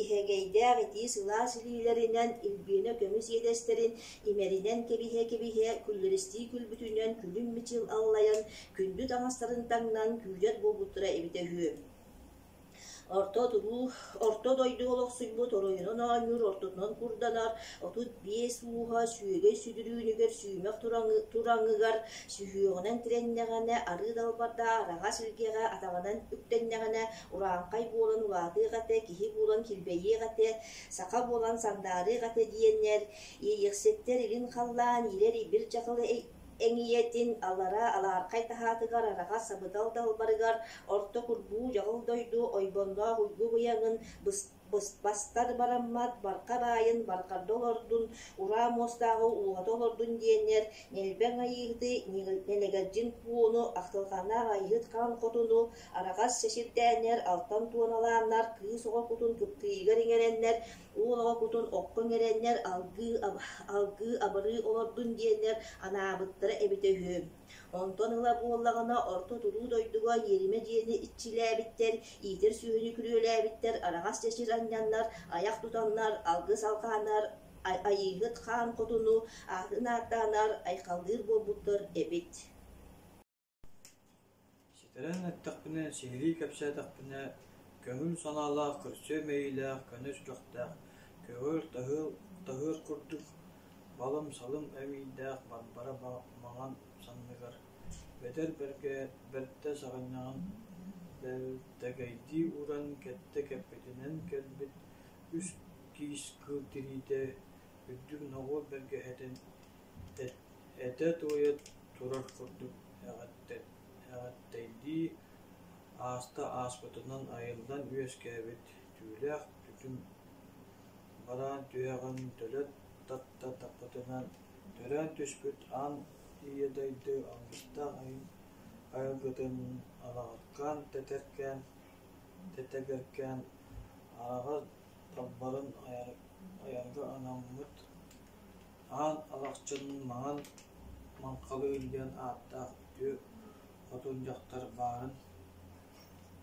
иһэгэйдээх итии сылаас илиилэринэн илбиэнэ көмүс иэдэстэрин имэринэн кэбиһэ-кэбиһэ күллэристии күлбүтүнэн күлүм-мичил аллайан күндү таҥастарын таҥнан күүтэр буолбуттара эбитэ үһү. Орто туруу, орто дойду олохсуйбут оройунан оонньуур, ортотунан курданар, 35 ууһа сүөгэй сүдүрүүнүгэр сүүмэх тураҥыгар сүһүөҕүнэн тирэннэҕинэ, арыы далбардаах араҕас илгэҕэ атаҕынан үктэннэҕинэ, урааҥхай буолан улаатыах этэ, киһи буолан килбэйиэх этэ, саха буолан сандаарыах этэ диэннэр, иэйиэхситтэр илин халлаан иирэр ибир дьахалы эҥийэтин аллараа алаархай таһаатыгар араҕас сабыдал далбарыгар орто курбуу дьаҕыл дойду ойбонноох уйгу быйаҥын бастар бараммат барха баайын барҕарда олордун ураа муостааҕы ууһата олордун диэннэр ньилбэҥ айыыһыты нэлэгэлдьин куону ахтылҕаннаах айыыһыт хаан хотуну араҕас чэчирдээннэр алтан туоналааннар кыыс оҕо кутун кыптыыйыгар иҥэрэннэр Уол оҕо кутун окко иҥэрэннэр алгыы, алгыы абырыы олордун диэннэр анаабыттара эбитэ үһү. Онтон ыла буоллаҕына орто туруу дойдуга иэримэ дьиэни иччилээбиттэр, иитэр сүөһүнү күрүөлээбиттэр, араҕас чэчир анньаннар, айах тутаннар, алгыс алҕааннар, айыыһыт хаан хотуну аатын ааттааннар айхаллыыр буолбуттар эбит. Ситэрэн эттэхпинэ, сиһилии кэпсээтэхпинэ, көҥүл санаалаах, көрсүө мэйиилээх, көнө сүрэхтээх, көҕүөр таһыар курдук балым-салым эмиийдээх Барбара маҥан санныгар бэдэр бэртэ саҕынньаҕын бэлтэгэйдии ууран кэттэ кэппитинэн кэлбит үс киис кыыл тириитэ үрдүк ноҕуо бэргэһэтин Этэ-туойа турар курдук эҕэттэйдии ааста ааспытынан айыллан үөскээбит түүлээх түтүм бараан түһэҕин төлө тарта таппытынан төрөөн түспүт аан ийэ дойду алгыстаах айылгытын алаҕыркаан тэтэркээн тэтэгэркээн араҕас далбарын айарга анаммыт Аан Алахчын Маҥан Маҥхалыыр диэн ааттаах үтүө хотун дьахтар баарын,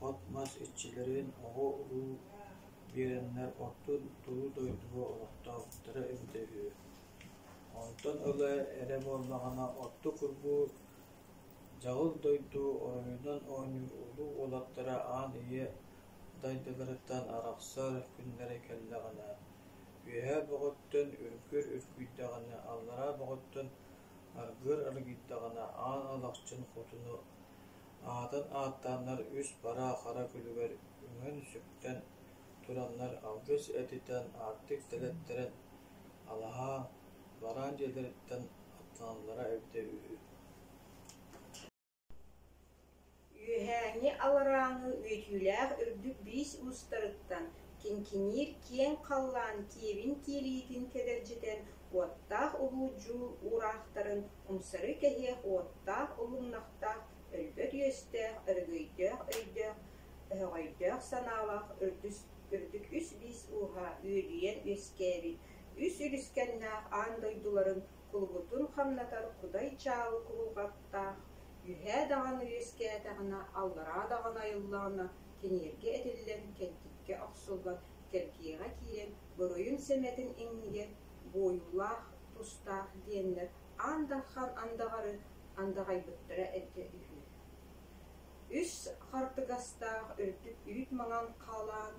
от-мас иччилэрин оҕо-уруу биэрэннэр орто туруу дойдуга олохтообуттара эбитэ үһү. Онтон ыла эрэ буоллаҕына орто курбуу дьаҕыл дойду оройунан оонньуур улуу уолаттара аан ийэ дайдыларыттан арахсар күннэрэ кэллэҕинэ Үөһээ бөҕөттөн үргүөр үргүйдэҕинэ, аллараа бөҕөттөн аргыар аргыйдаҕына, Аан Алахчын хотуну Аатын ааттааннар үс бараа хара күлүгэр үҥэн-сүктэн тураннар алгыс этитэн, аартык тэлэттэрэн, алаһа бараан дьиэлэриттэн аттаналлара эбитэ үһү Үөһээҥҥи аларааҥҥы үөтүүлээх үрдүк биис уустарыттан киҥкиниир киэҥ халлаан киэбин киэлиитин кэдэрдьитэн уоттаах улуу дьуур уураахтарын умсары кэһиэх уоттаах улуннахтаах өлбөт үөстээх, өрөгөйдөөх өйдөөх, өһөҕөйдөөх санаалаах үрдүк үс биис ууһа үөдүйэн үөскээбит үс үлүскэннээх аан дойдуларын кулубутун хамнатар кудай чаалы кубулҕаттаах, үөһээ даҕаны үөскээтэҕинэ, аллараа даҕаны айыллаҕына киниэргэ этиллэн, кэнтиккэ охсуллан, кэлгиэҕэ киирэн, буруйун-сэмэтин иннигэр буойуулаах тустаах диэннэр Аан Дархан андаҕары андаҕайбыттара эбитэ үһү. Үс хартыгастаах үрдүк үүт маҥан халаан,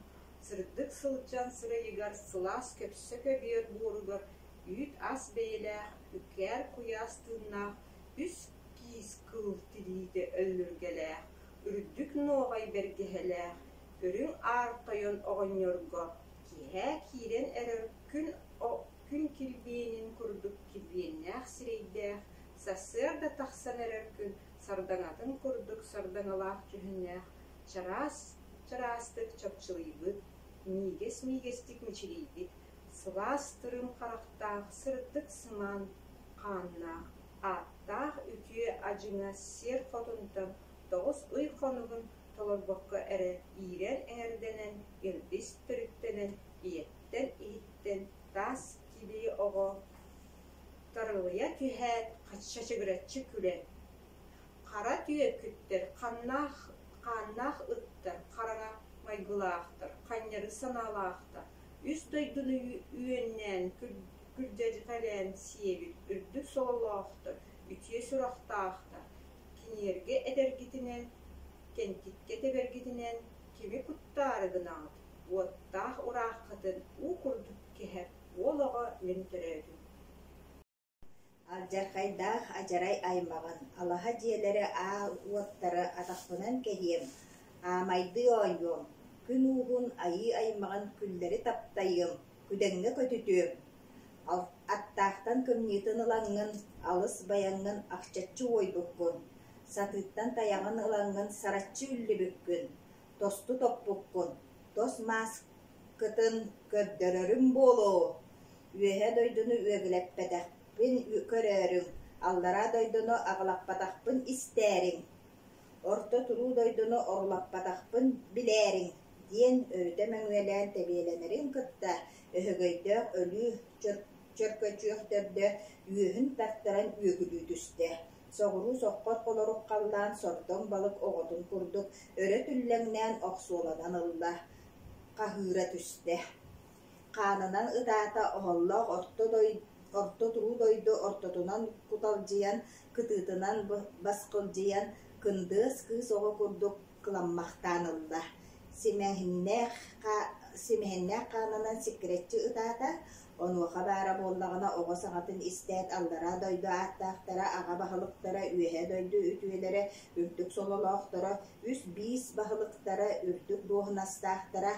сырдык сылдьан сырайыгар сылаас көпсө көбүөр буоругар үүт ас бэйэлээх үкээр куйаас тыыннаах үс киис кыыл тириитэ өллүргэлээх, үрдүк нуоҕай бэргэһэлээх, үрүҥ аар тойон оҕонньорго киэһэ киирэн эрэр күн күн килбиэнин курдук килбиэннээх сирэйдээх, сарсыарда тахсан эрэр күн сардаҥатын курдук сардаҥалаах дьүһүннээх, чараас чараастык чапчылыйбыт, миигэс-миигэстик мичилийбит, сылаас тырым харахтаах, сырдык сымаан хааннаах, ааттаах үтүө адьыҥа сиэр хотунтан тоҕус ый хонугун толорбокко эрэ иирэн эҥэрдэнэн, илбис төрүттэнэн ийэттэн иһиттэн таас килии оҕо тарылыйа түһээт чачыгыраччы күлэн хара түөкүттэр ханнаах хааннаах ыттар хараҥа майгылаахтар ханньары санаалаахтар үс дойдуну үөннээн күрдьэрҕэлээн сиэбит үрдүк сололоохтор үтүө сурахтаахтар киниэргэ этэргитинэн кэнтиккэ тэбэргитинэн кими куттаары гынаҕыт уоттаах урааххытын уу курдук кэһэр уол оҕо мин төрөөтүм Алдьархайдаах адьарай аймаҕын, алаһа дьиэлэри аал уоттары атахпынан кэһиэм, аамайдыы оонньуом, күн ууһун айыы аймаҕын күллэри таптайыам, күдэҥҥэ көтүтүөм, Аттаахтан кымньыытын ылаҥҥын, алыс байаҥҥын ахчаччы уойбуккун, сатыыттан тайаҕын ылаҥҥын сараччы үллүбүккүн, тосту топпуккун, тос мааскытын көрдөрөрүм буолуо, Үөһээ дойдуну үөгүлэппэтэхпин көрөөрүҥ, аллараа дойдуну аҕылаппатахпын истээриҥ, орто туруу дойдуну орулаппатахпын билээриҥ диэн өрүтэ мөҥүөлээн тэбиэлэнэрин кытта өһөгөйдөөх өлүү чөркөчүөх төрдө үөһүн тартаран үөгүлүү түстэ. Соҕуруу соххор холорук халлаан сордоҥ балык оҕотун курдук өрө түллэҥнээн охсуоланан ылла, хаһыыра түстэ. Хаанынан ытаата оһоллоох орто, орто туруу дойду ортотунан куталдьыйан, кытыытынан баскылдьыйан, кындыас кыыс оҕо курдук кыламмахтаан ылла. Симэһиннээх, симэһиннээх хаанынан сиккирэччи ытаата, онуоха баара буоллаҕына оҕо саҥатын истээт аллараа дойду ааттаахтара, аҕа баһылыктара, үөһээ дойду үтүөлэрэ, үрдүк сололоохторо, үс биис баһылыктара, үрдүк дуоһунастаахтара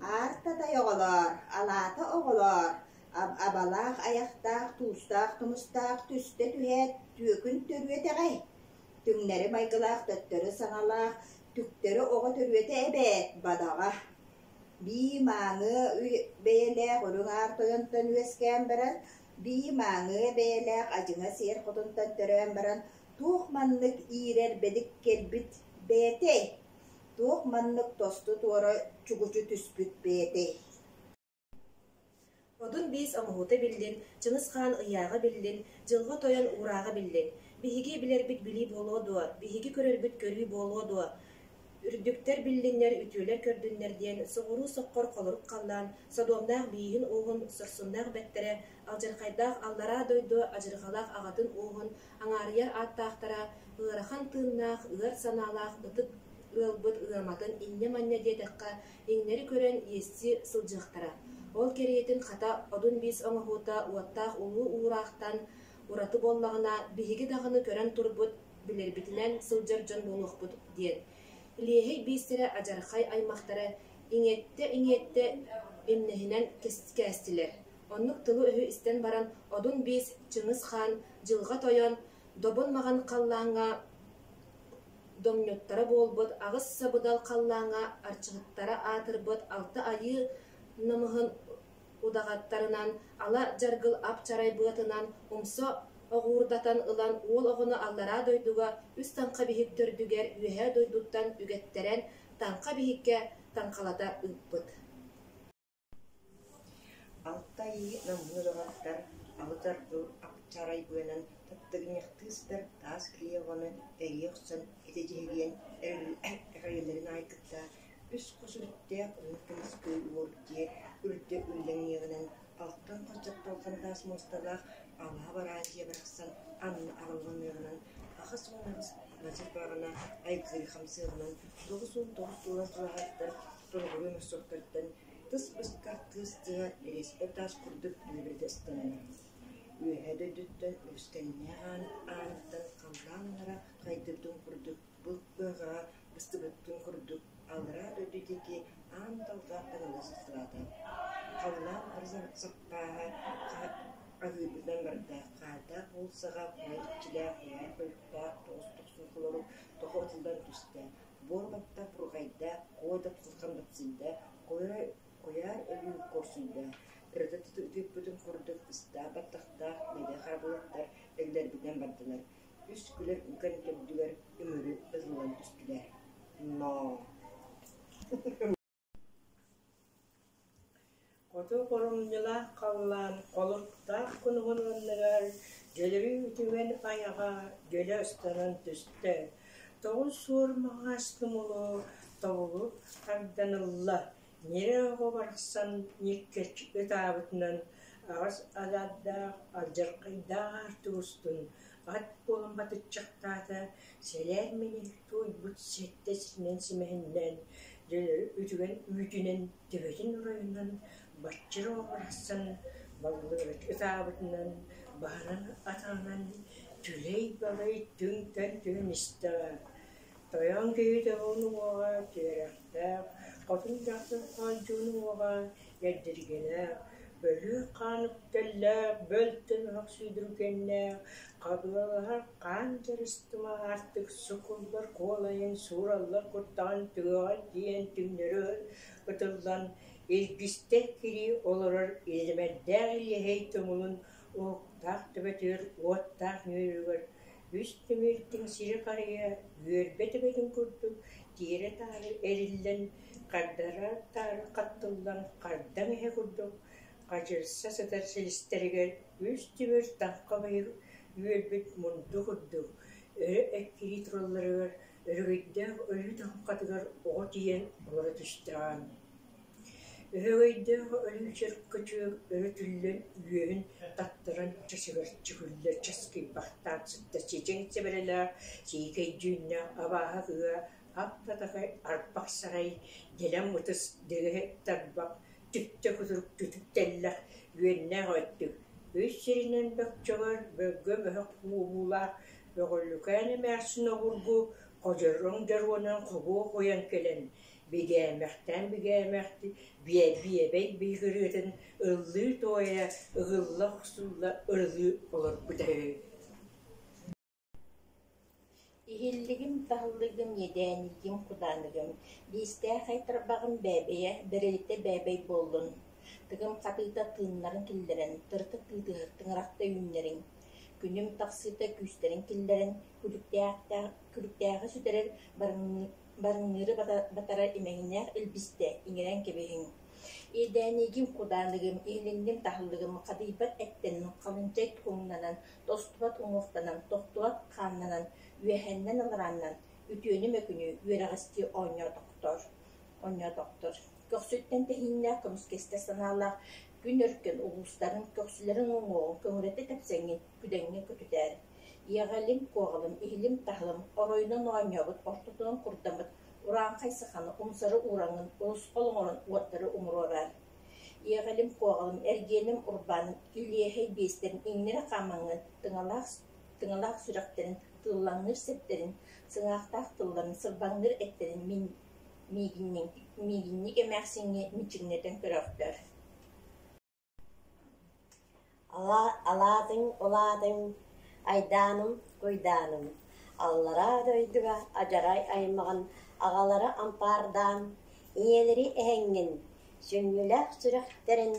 Аарта-тай оҕолоор, алаата оҕолоор, абалаах айахтаах, туустаах тумустаах түстэ түһээт түөкүн төрүөтэҕэй, түҥнэри майгылаах төттөрү саҥалаах, түктэри оҕо төрүөтэ эбээт, бадаҕа. Бии мааҥы бэйэлээх үрүҥ аар тойонтон үөскээн баран, бии мааҥы бэйэлээх адьыҥа сиэр хотунтан төрөөн баран, туох маннык иирэр бэдик кэлбит бэйэтэй? Туох маннык тосту-туора чугучу түспүт бэйэтэй? Одун биис оҥоһуута биллин, Чыҥыс Хаан ыйааҕа биллин, Дьылҕа Тойон уурааҕа биллин. Биһиги билэрбит билии буолуо дуо, биһиги көрөрбүт көрүү буолуо дуо? Үрдүктэр биллиннэр, үтүөлэр көрдүннэр диэн соҕуруу соххор холорук халлаан, содуомнаах бииһин ууһун, сорсуннаах бэттэрэ, алдьархайдаах аллараа дойду адьырҕалаах аҕатын ууһун аҥаарыйар ааттаахтара, ыарахан тыыннаах, ыар санаалаах ытык ыалбыт ыаматын инньэ-манньа диэтэххэ, иҥнэри көрөн иэстии сылдьыахтара. Ол кэриэтин хата одун биис оҥоһуута уоттаах улуу уураахтан ураты буоллаҕына, биһиги даҕаны көрөн турбут. билэрбитинэн сылдьар дьон буолуохпут диэн. Илиэһэй биистэрэ адьархай аймахтара иҥиэттэ-иҥиэттэ имнэһинэн кээстилэр. Оннук тылы-өһү истэн баран Одун биис Чыҥыс Хаан Дьылҕа Тойон Добун маҕан халлааҥҥа домньуттара буолбут аҕыс сабыдал халлааҥҥа арчыһыттара аатырбыт алта айыы намыһын удаҕаттарынан ала дьаргыл ап-чарай быатынан умса оҕуурдатан ылан уол оҕону аллараа дойдуга үс таҥха биһик төрдүгэр үөһээ дойдуттан үгэттэрэн таҥха биһиккэ таҥхалата ыыппыт. Алта айыы намыһын удаҕаттар алы-таргыл ап-чарай быанан таттыгынньахтыы сытар таас килиэ оҕону эрийэ охсон этэ дьиһилийэн эҕирийэллэрин аайы кытта үс хос үрүттээх уһун көмүс көй уол дьиэ үрдэ үллэҥниэҕинэн алтан хос дьапталҕан таас муосталаах алаһа бараан дьиэ барахсан анна арыллыныаҕынан 88 мадьыр баҕана айгырыы хамсыаҕынан 99 туолан сулаһаттар туругуруу мөссүөхтэртэн тыс быскар кыыс тыа эриэспэ таас курдук үлүбүрүтэ ыстанна. Үөһээ дойдуттан үлүскэннээх аан ааныттан халлаан аллара хайдыбытын курдук былыт быаҕаҕа быстыбытын курдук аллараа дойду диэки аан талҕа таҥылла сыстыбата. Халлаан бары саппааһа аһыырбытынан барда, хаардаах уулуссаҕа куһа иччилээх, куйаар хойуктаах тоҕус дохсун холорук тоҕо ытыллан түстэ, буор баттах бурҕайда, куо да тутулхан бапсыйда, куйаар өлүү корсуйда, ырыта ытыыппытын курдук ыстаах баттахтаах бэдэ харабылаттар өллөрбүтүнэн бардылар, үс күлэр үкэн төрдүгэр үмүрү ытыллан түстүлэр. Ноо Хоту хорумньулаах халлаан холуттаах кунуһун анныгар дьөлөрүү үтүгэн айаҕа дьөлө ыстанан түстэ, тоҕус суор маҕаас тумулу тобулу тардан ылла, ньирэ оҕо барахсан ньиккэччи ытаабытынан аҕыс адаардаах алдьархайдаах аартык устун ат буолан батыччахтаата, сэлээр мэник туойбут сэттэ сиринэн симэһиннээн дьөлөрү үтүгэн үүтүнэн төбөтүн оройунан баччыр оҕо барахсан баллыгыраччы ытаабытынан баһынан атаҕынан түлэй-балай түҥ-таҥ түһэн истэҕэ. Тойон киһи төбөҕүн уҥуоҕа түөрэхтээх, хотун дьахтар хоончугун уҥуоҕа эрдиргэлээх, бөлүүк хаан үктэллээх, бөлтөн оһох сүүдүргэннээх, хабыалаһар хаан дьарыстыма аартык сукуллар куолайын суураллар куттаҕын түгэҕэр тиийэн түҥнэри ытыллан, илгистэр кирии олорор илимэрдээх илиэһэй тумулун уһуктаах төбөтүгэр уоттаах нүөлүгэр үс тимиртиҥ сири харыйа үөрбэ төбөтүн курдук тиэрэ-таары эриллэн, хардара-таары хаттыллан хардаҥ иһэ курдук хадьырса сытар силистэригэр үс тимир таҥха быйыл үөлбүт мунду курдук өрө эккирии туралларыгар өрөгөйдөөх өлүү таҥхатыгар оҕо тиийэн олоро түстэҕэ. Өһөгөйдөөх өлүү чөркөчүөк өрө түллэн үөһүн таттаран чачыгар чүгүллэр часкыйбахтаан сытта чэчэҥ сэбэрэлээх сиикэй дьүннээх абааһы кыыһа ап-татакай арбах сарай дэлэм ытыс дэгэһэ тарбах түптэ кутурук түтүк тэллэх үөннээх өттүк үс сиринэн бөкчөҕөр бөлгөм өһөх куубуулаах Бөҕөлүкээн эмээхсин обургу ходьороҥ дьоруонан хобуо хойон кэлэн бигээмэхтээн бигээмэхти биэбэй биһигырыытын ыллыы-туойа ыһылла-охсулла ырылыы олорбута үһү. Иһиллигим, таһыллыгым, иэдээнигим, кудааныгым, биистээх ай тарбаҕым бээбэйэ, бэрэлитэ бээбэй буоллун, тыгым хатыыта тыыннарын киллэрэн, тырыта тыытыһар тыҥырахта үүннэриҥ, күнүм тахсыыта күүстэрин киллэрэн, күлүктээҕи сүтэрэр барыҥныыры батарар имэҥнээх илбистэ иҥэрэн кэбиһиҥ. Иэдээнигим, кудааныгым, иһилинним, таһыллыгым, хадыйбат эттэнэн, халынчай тукумнанан, тостубат уҥуохтанан, тохтубат хааннанан, үөһэннэн-аларааннан үтүөнү-мөкүнү үөрэҕэстии оонньоотохтор, оонньоотохтор. Көхсүттэн тэһииннээх көмүскэстэр санаалаах күн өркөн улуустарын көхсүлэрин уҥуоҕун көҥүрэтэ тэпсэҥҥин күдэҥҥэ көтүтээр. Иэҕэлим, куоҕалым, иһилим, таһылым, оройунан оонньообут, ортотунан курдаммыт урааҥхай саханы умсары уураҥҥын урусхал оҥорон уоттары умуруораар. Иэҕэлим, куоҕалым, эргиэним, урбааным, илиэһэй биэстэрин иҥнэри хаамаҥҥын тыҥалаах, тыҥалаах сүрэхтэрин Тыллаҥныыр сэптэрин, сыҥаахтаах тылларын, сырбаҥныыр эттэрин мин миигинньик эмээхсиҥҥэ мичиҥнэтэн көрөөхтөр Алаатыҥ, улаатыҥ, айдааным, куйдааным, Аллараа дойдуга адьарай аймаҕын аҕалара ампаардаан, ийэлэри эһэҥҥин, сүнньүлээх сүрэхтэрин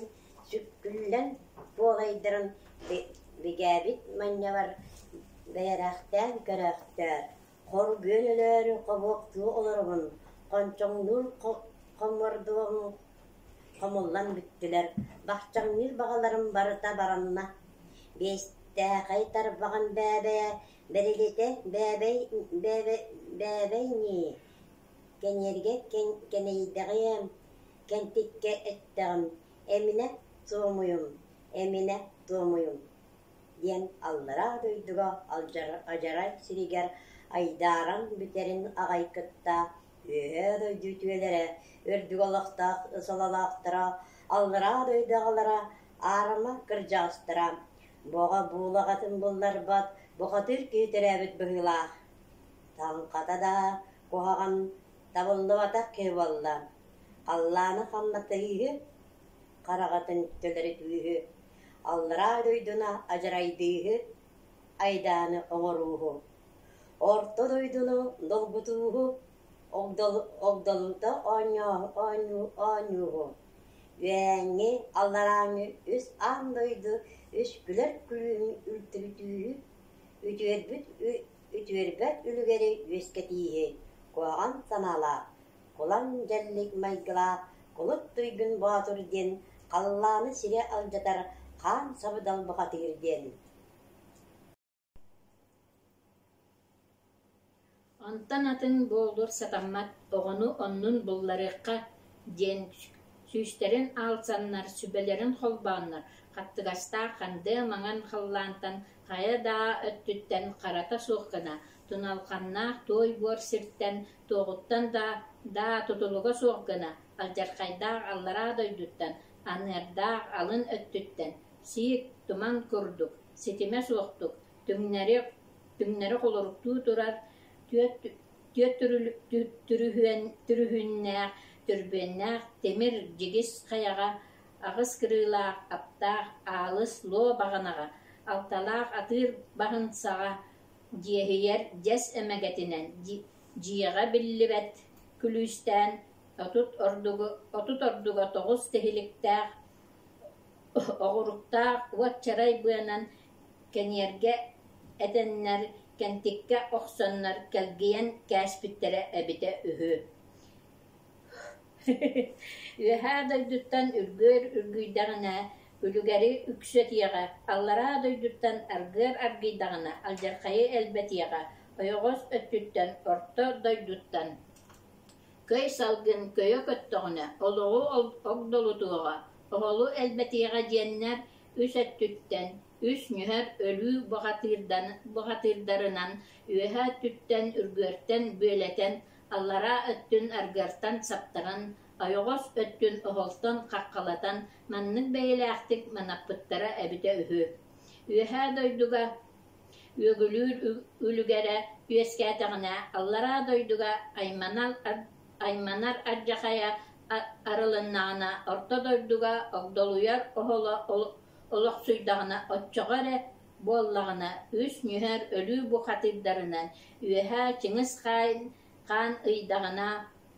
сүккүллэн куолайдарын бигээбит манньабар бэйэрээхтээн көрөөхтөөр, хоргуйан өлөөрү хобуоктуу олоробун, хончоҥнуур хомордуом хомуллан бүттүлэр, бахчаҥныыр баҕаларым барыта баранна, биэстээхэй тарбаҕын бээбэйэ бэрилитэ бээбэй бээбэй ньии, кэниэргэ кэнэйдэҕиэм, кэнтиккэ эттэҕим, эминэ туомуйум, эминэ туомуйум диэн аллараа дойдуга адьарай сиригэр айдааран бүтэрин аҕай кытта Үөһээ дойду үтүөлэрэ, үрдүк олохтоох сололоохторо, аллараа дойду аҕалара, аарыма кырдьаҕастара, Боҕо буулаҕатын булларбат бухатыыр киһи төрөөбүт быһыылаах. Таҥхата да куһаҕан табыллыбатах киһи буолла. Халлааны хамнатыыһы, хараҕатын төлөрүтүүһү, аллараа дойдуну адьарайдыыһы, айдааны оҥорууһу. Орто дойдуну долгутууһу, огдолута оонньууһу, үөһээҥҥи, алларааҥҥы үс аан дойду үс күлэр күлүүһүн үлтүрүтүүһү, үтүөрбүт үтүөрбэт үлүгэри үөскэтииһи, куһаҕан санаалаах, кулан дьэллик майгылаах Кулут Туйгун Боотур диэн халлааны сири алдьатар хаан сабыдал бухатыыр диэн. Онтон атын буолур сатаммат, оҕону оннун булларыахха диэн сүүстэрин аалсаннар, сүбэлэрин холбооннор, хаттыгастаах хандыа маҥан халлаантан хайа да өттүттэн харата суох гына, туналханнаах туой буор сиртэн туоҕуттан да тутулуга суох гына, алдьархайдаах аллараа дойдуттан, аныардаах алын өттүттэн, сиик, туман курдук, ситимэ суохтук, түҥнэри түҥнэри холоруктуу турар түөрт түрүһүөннээх, түрбүөннээх тимир дьигис хайаҕа аҕыс кырыылаах аптаах аалыс луо баҕанаҕа алталаах атыыр баһын саҕа дьиэһийэр дьэс эмэгэтинэн дьиэҕэ биллибэт күлүүстээн 30 ордуга тоҕус тиһиликтээх оҕуруктаах уот чарай быанан кэниэргэ этэннэр, кэнтиккэ охсоннор кэлгийэн кээспиттэрэ эбитэ үһү. Үөһээ дойдуттан үргүөр үргүйдэҕинэ, үлүгэри үксэтиэҕэ, аллараа дойдуттан аргыар аргыйдаҕына, алдьархайы элбэтиэҕэ, ойоҕос өттүттэн, орто дойдуттан көй салгын көйө көттөҕүнэ, олоҕу огдолутуоҕа, оһолу элбэтиэҕэ диэннэр үс өттүттэн, үс нүһэр өлүү бухатыырдарынан үөһээ өттүттэн үргүөртэн бүөлэтэн, аллараа өттүн аргыартан саптаран, ойоҕос өттүн оһолтон хаххалатан маннык бэйэлээхтик манаппыттара эбитэ үһү. Үөһээ дойдуга үөгүлүүр үлүгэрэ үөскээтэҕинэ, аллараа дойдуга айманар алдьархайа арылыннаҕына, орто дойдуга огдолуйар оһоло олохсуйдаҕына, оччоҕо эрэ буоллаҕына үс нүһэр өлүү бухатыырдарынан үөһээ Чыҥыс Хаан ыйдаҕына,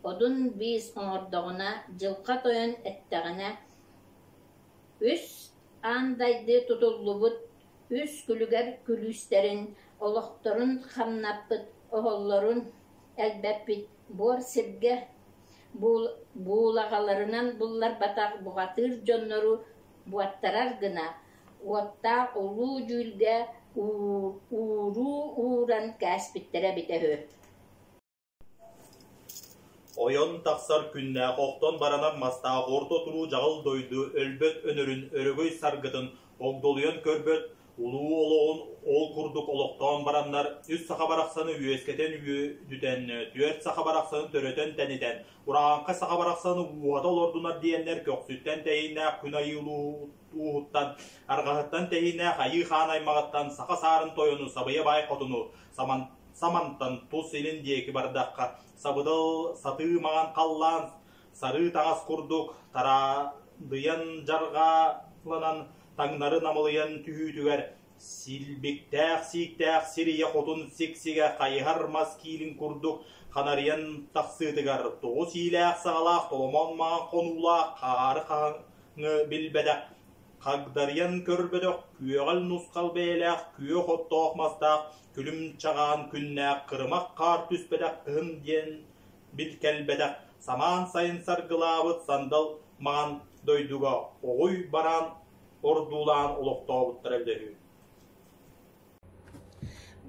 Одун биис оҥордоҕуна, Дьылҕа Тойон эттэҕинэ, үс аан дайды тутуллубут үс күлүгэр күлүүстэрин, олохторун хамнаппыт, оһоллорун элбэппит буор сиргэ буулаҕаларынан булларбатах бухатыыр дьоннору буоттарар гына, уоттаах улуу дьүүлгэ ууруу ууран кээспиттэрэ эбитэ үһү. Ойон тахсар күннээх охтон баранар мастаах орто туруу дьаҕыл дойду өлбөт өнөрүн өрөгөй саргытын огдолуйан көрбөт Улуу олоҕун ол курдук олохтоон бараннар үс саха барахсаны үөскэтэн үөдүтэн, түөрт саха барахсаны төрөтөн тэнитэн, урааҥхай саха барахсаны ууһата олордунар диэннэр көхсүттэн тэһииннээх күн айыы ууһуттан, арҕаһыттан тэһииннээх айыы хаан аймаҕыттан саха саарын тойону Сабыйа баай хотуну Самантан тус илин диэки бардахха, сабыдал сатыы маҥан халлаан сарыы таҥас курдук тараадыйан дьарҕааланан таҥнары намылыйан түһүүтүгэр силбиктээх сииктээх сир ийэ хотун сиксигэ хайыһар мас киилин курдук ханарыйан тахсыытыгар тоҕус иилээх-саҕалаах толомон маҥан хонуулаах хаары хаһыҥы билбэтэх хагдарыйан көрбөтөх күөҕэл нусхал бэйэлээх күөх оттоох мастаах күлүм чаҕаан күннээх кырымах хаар түспэтэх кыһын диэн бил кэлбэтэх самаан сайын саргылаабыт сандал маҥан дойдуга оҕуй бараан ордуулаан олохтообуттара эбитэ үһү.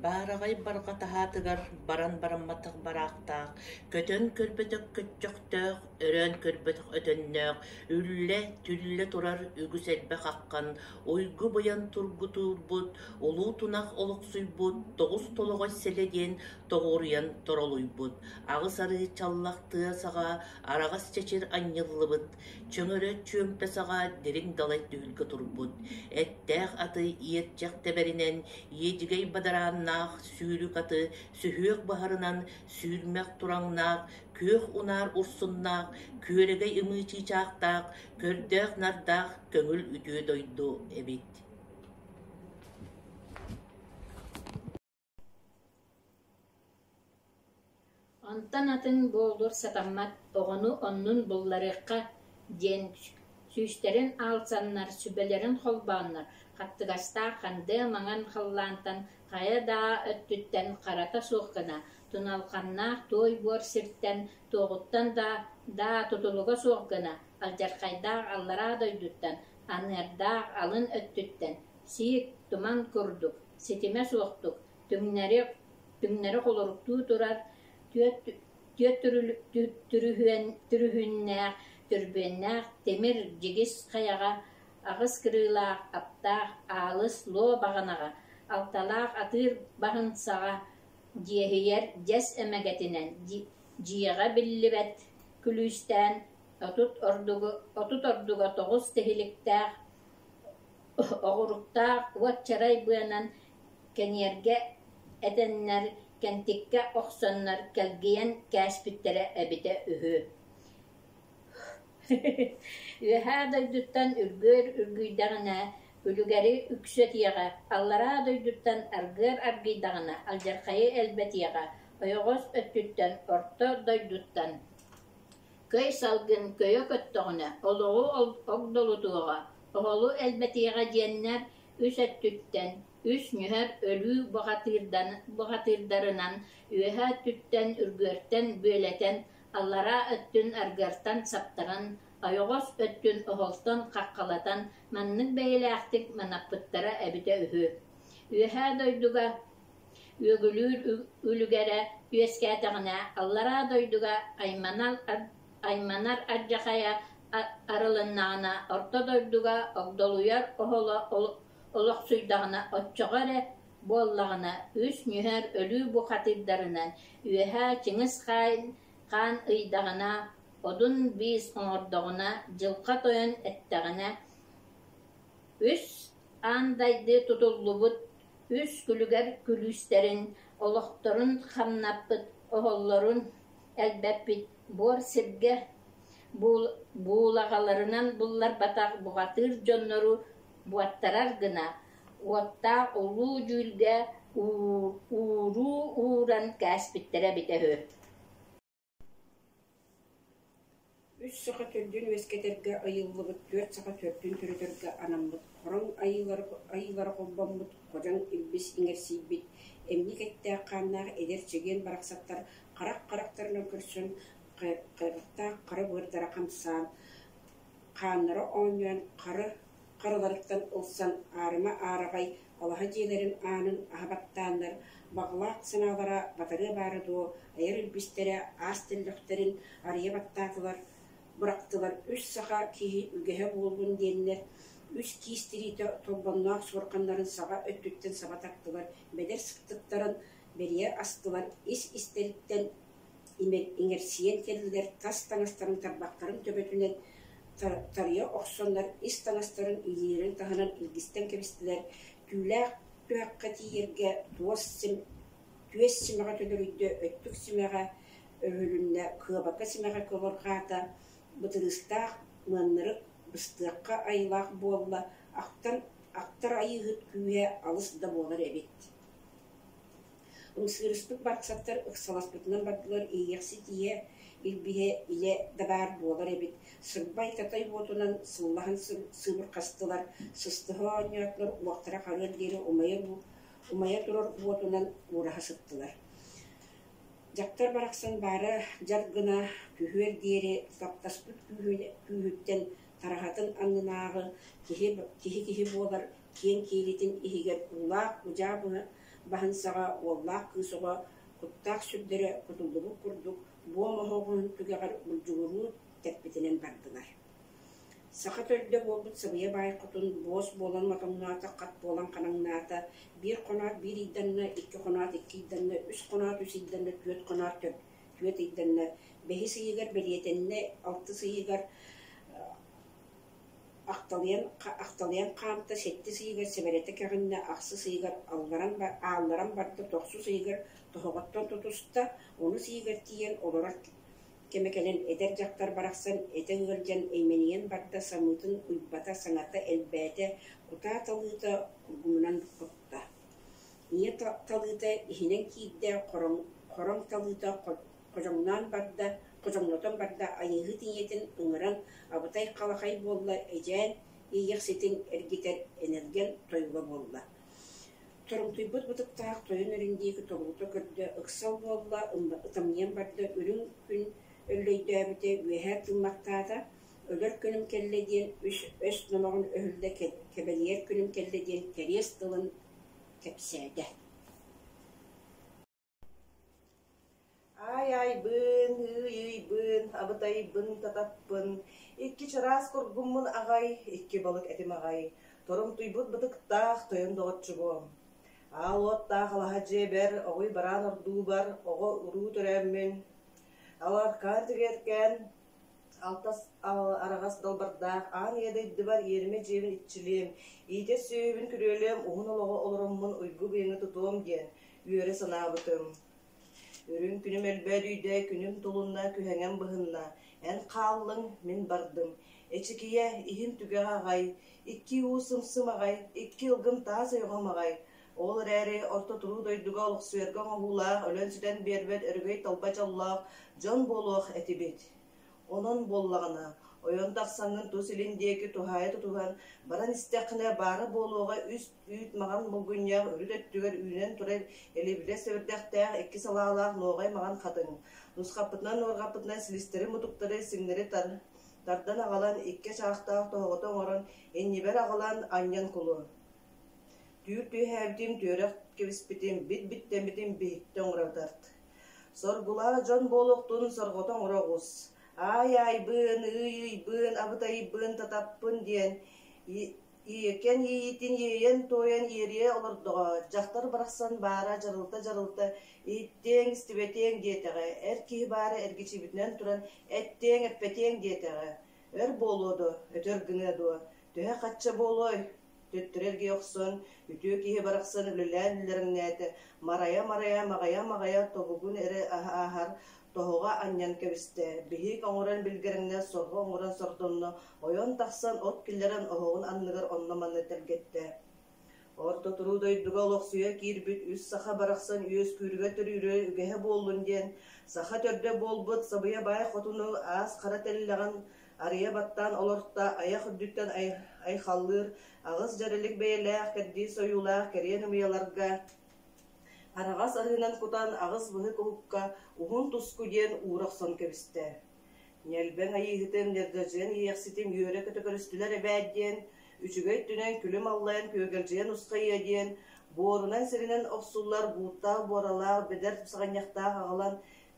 Баараҕай барҕа таһаатыгар баран барамматах бараахтаах, көтөн көрбөтөх көччөхтөөх, өрөөн көрбөтөх өтөннөөх, үллэ, түллэ турар үгүс элбэх аххан, уйгу-быйан тургутуурбут, улуу тунах олохсуйбут, тоҕус толоҕой сэлэ диэн тоҕуоруйан торолуйбут, аҕыс арыы чаллах тыа саҕа араҕас чэчир анньыллыбыт, чөҥөрө чүөмпэ саҕа дириҥ далай түһүлгэ турбут, эттээх аты иэрчэх тэбэринэн, иэдьигэй бадарааннаах сүүрүк аты сүһүөх баһарынан сүүрмэх тураҥнаах, күөх унаар урсуннаах, күөрэгэй ымыы чыычаахтаах, көрдөөх-нардаах көҥүл үтүө дойду эбит. Онтон атын буолур сатаммат, оҕону оннун булларыахха диэн сүүстэрин аалсаннар, сүбэлэрин холбооннор, хаттыгастаах хандыа маҥан халлаантан хайа даа өттүттэн харата суох гына, туналҕаннаах туой буор сиртэн туоҕуттан да даа тутулуга суох гына, алдьархайдаах аллараа дойдуттан, аныардаах алын өттүттэн, сиик, туман курдук, ситимэ суохтук, түҥнэри түҥнэри холоруктуу турар түөрт түөрт түрүһүөннээх, түрбүөннээх тимир дьигис хайаҕа аҕыс кырыылаах аптаах аалыс луо баҕанаҕа алталаах атыыр баһын саҕа дьиэһийэр дьэс эмэгэтинэн дьиэҕэ биллибэт күлүүстээн отут ордугу отут ордуга тоҕус тиһиликтээх оҕуруктаах уот чарай быанан кэниэргэ этэннэр, кэнтиккэ охсоннор кэлгийэн кээспиттэрэ эбитэ үһү. Үөһээ дойдуттан үргүөр үргүйдэҕинэ, үлүгэри үксэтиэҕэ, аллараа дойдуттан аргыар аргыйдаҕына, алдьархайы элбэтиэҕэ, ойоҕос өттүттэн, орто дойдуттан көй салгын көйө көттөҕүнэ, олоҕу огдолутуоҕа, оһолу элбэтиэҕэ диэннэр үс өттүттэн үс нүһэр өлүү бухатыырдарынан үөһээ өттүттэн үргүөртэн бүөлэтэн, аллараа өттүн аргыартан саптаран, ойоҕос өттүн оһолтон хаххалатан маннык бэйэлээхтик манаппыттара эбитэ үһү. Үөһээ дойдуга үөгүлүүр үлүгэрэ үөскээтэҕинэ, аллараа дойдуга айманар ардьахайа арылыннаҕына, орто дойдуга огдолуйар оһоло олохсуйдаҕына, оччоҕо эрэ буоллаҕына, үс нүһэр өлүү бухатыырдарынан үөһээ Чыҥыс Хаан ыйдаҕына, Одун биис оҥордоҕуна, Дьылҕа Тойон эттэҕинэ, үс аан дайды тутуллубут үс күлүгэр күлүүстэрин, олохторун хамнаппыт, оһоллорун элбэппит буор сиргэ буулаҕаларынан булларбатах бухатыыр дьоннору буоттарар гына уоттаах улуу дьүүлгэ ууруу ууран кээспиттэрэ эбитэ үһү. Үс саха төрдүн үөскэтэргэ айыллыбыт, түөрт саха төрдүн төрөтөргө анаммыт, хороҥ айыылара холбоммут, ходьоҥ илбис иҥэрсийбит, эмньик эттээх хааннаах эдэр чэгиэн барахсаттар харах харахтарынан көрсөн, хайҕахтаах хара быардара хамсаан, хааннара оонньоон, хары харыларыттан ылсан аарыма аараҕай алаһа дьиэлэрин аанын аһа баттааннар, баҕалаах санаалара батарыа баара дуо, айар илбистэрэ аас тэллэхтэрин арыйа баттаатылар, бырахтылар үс саха киһи үгэһэ буоллун диэннэр, Үс киис тириитэ толбонноох суорҕаннарын саҕа өттүттэн саба тартылар, бэдэр сыттыктарын бэрийэ астылар, ис-истэриттэн иҥэрсийэн кэллилэр, тас таҥастарын тарбахтарын төбөтүнэн тарыйа охсоннор, ис таҥастарын илиилэрин таһынан илгистэн кэбистилэр, түүлээх түһэххэ тиийэргэ туос түөс симэҕэ төлөрүйдэ, өттүк симэҕэ өһүлүннэ, кыабака симэҕэ кылырҕаата, бытырыыстаах мыаннарык быстыахха айылаах буолла, ахтан ахтар айыыһыт күүһэ алыс да буолар эбит. Ымсыырыспыт барахсаттар ыксаласпытынан бардылар, иэйиэхсит ийэ илбиһэ илэ да баар буолар эбит, сырбай татай уотунан сыллаһан сыыбырхастылар, сыстыһа оонньоотулар, уохтара харыар диэри умайа, умайа турар уотунан уураһа сыттылар. Дьахтар барахсан баара дьар гына түһүөр диэри таптаспыт күүһүттэн тараһатын аннынааҕы киһи-киһи буолар киэҥ киэлитин иһигэр уулаах удьаа баһын саҕа уоллаах кыыс оҕо куттаах сүрдэрэ кутуллубут курдук буом оһоҕоһун түгэҕэр бурдьугуруу тэппитинэн бардылар. Саха төрдө буолбут Сабыйа Баай Хотун буос буолан мотоҥноото, хат буолан ханаҥнаата, биир хоноот биир ыйданна, икки хоноот икки ыйданна, үс хоноот үс ыйданна, түөрт хоноот түөрт ыйданна, бэһис ыйыгар бэлиэтэннэ, алтыс ыйыгар ахталыйан, ахталыйан хаамта, сэттис ыйыгар сэбэрэтэ кэҕиннэ, ахсыс ыйыгар алларан, аалларан барда, тохсус ыйыгар тоһоҕоттон тутуста, онус ыйыгар тиийэн олорор кэмэ кэлэн эдэр дьахтар барахсан этэ ыалдьан эймэнийэн барда, самыытын уйбата, саҥата элбээтэ, кутаа талыыта кургумунан хотто. Ийэ талыыта иһинэн киирдэ, хороҥ, хороҥ талыыта ходьоҥноон барда, ходьоҥнотон барда, айыыһыт ийэтин ыҥыран абытай халахай буолла, эдьээн иэйэхситин эргитэр энэлгэн тойуга буолла. Торумтуйбут бытыктаах тойон үрүҥ диэки тобулута көрдө, ыксал буолла, ытамньыйан барда, үрүҥ күн өллөйдөөбүтэ, үөһэ тыыммахтаата, өлөр күнүм кэллэ диэн үс өс номоҕун өһүллэ кэбэлийэр күнүм кэллэ диэн кэриэс тылын кэпсээтэ. Аай-аайбын, ыый-ыйбын, абытайбын, татаппын, икки чараас кургуммун аҕай, икки балык этим аҕай, торумтуйбут бытыктаах тойон доҕоччугуом. Аал уоттаах алаһа дьиэбэр, оҕуй бараан ордуубар, оҕо-уруу төрөөммүн, аларкаан тириэркээн, алтас араҕас далбардаах аан ийэ дойдубар иэримэ дьиэбин иччилиэм, иитэ сүөһүбүн күрүөлүөм, уһун олоҕу олороммун уйгу быйаҥы тутуом диэн үөрэ санаабытым. Үрүҥ күнүм өлбөөдүйдэ, күнүм тулунна, күһэҥэм быһынна, эн хааллыҥ, мин бардым. Эчикийэ, иһин түгэҕэ аҕай, икки уу сымсым аҕай, икки ылгым таас ойоҕом аҕай. Ол эрээри орто туруу дойдуга олохсуйарга оҥоһуулаах, өлөн-сүтэн биэрбэт өрөгөй талба дьоллоох дьон буолуох этибит. Онон буоллаҕына, ойон тахсаҥҥын тус илин диэки туһаайа тутуһан, баран истэххинэ баара буолуоҕа үс үүт маҥан булгунньах үрүт өттүгэр үүнэн турар элибилэ сэбирдэхтээх икки салаалаах нуоҕай маҥан хатыҥ. Нусхаппытынан-нуорҕаппытынан силистэри-мутуктары сиҥнэри тардан аҕалан, икки ачаахтаах тоһоҕото оҥорон, иннибэр аҕалан анньан кулу. Түүр түөһээбитим, түөрэх кэбиспитим, бит-биттэммитим биһиктэ оҥоро тарт. Соргулаах дьон буолуохтун сорҕото оҥоро оҕус. Аай-аайбын, ыый-ыйбын, абытайбын, татаппын диэн ийэкэн иэйиитин иэйэн-туойан иэрийэ олордоҕо, дьахтар барахсан баара дьарылта-дьарылта иһиттиэҥ, истибэтиэҥ диэтэҕэ, эр киһи баара эргичийбитинэн туран эттиэҥ, эппэтиэҥ диэтэҕэ. Өр буолуо дуо, өтөр гыныа дуо, төһө-хачча буолуой? Төттөрү эргийэ охсон, үтүө киһи барахсан үлэлээн үллэрэҥнээтэ, марайа-марайа, маҕайа-маҕайа тобугун эрэ ааһар, тоһоҕо анньан кэбистэ, биһик оҥорон билгэрэҥнэ, сорҕо оҥорон сордонно, ойон тахсан от киллэрэн оһоҕун анныгар онно-манна тэлгэттэ. Орто туруу дойдуга олохсуйа киирбит үс саха барахсан үөскүүрүгэр төрүүрэ үгэһэ буоллун диэн, саха төрдө буолбут Сабыйа Баай Хотуну аас хара тэллэҕин арыйа баттаан олорто, айах үрдүттэн айхаллыыр аҕыс дьэрэлик бэйэлээх кэрдиис ойуулаах кэриэн ымыйаларга араҕас арыынан кутан аҕыс быһык уһукка уһун туску диэн уура охсон кэбистэ. Ньэлбэҥ айыыһытым, ньыргадьыйан иэйэхситим үөрэ-көтө көрүстүлэр эбээт диэн, үчүгэй өттүнэн күлүм аллайан күөгэлдьийэн усхайыа диэн, буорунан-сиринэн охсуллар бууттаах буоралаах бэдэр саҕынньахтаах аҕалан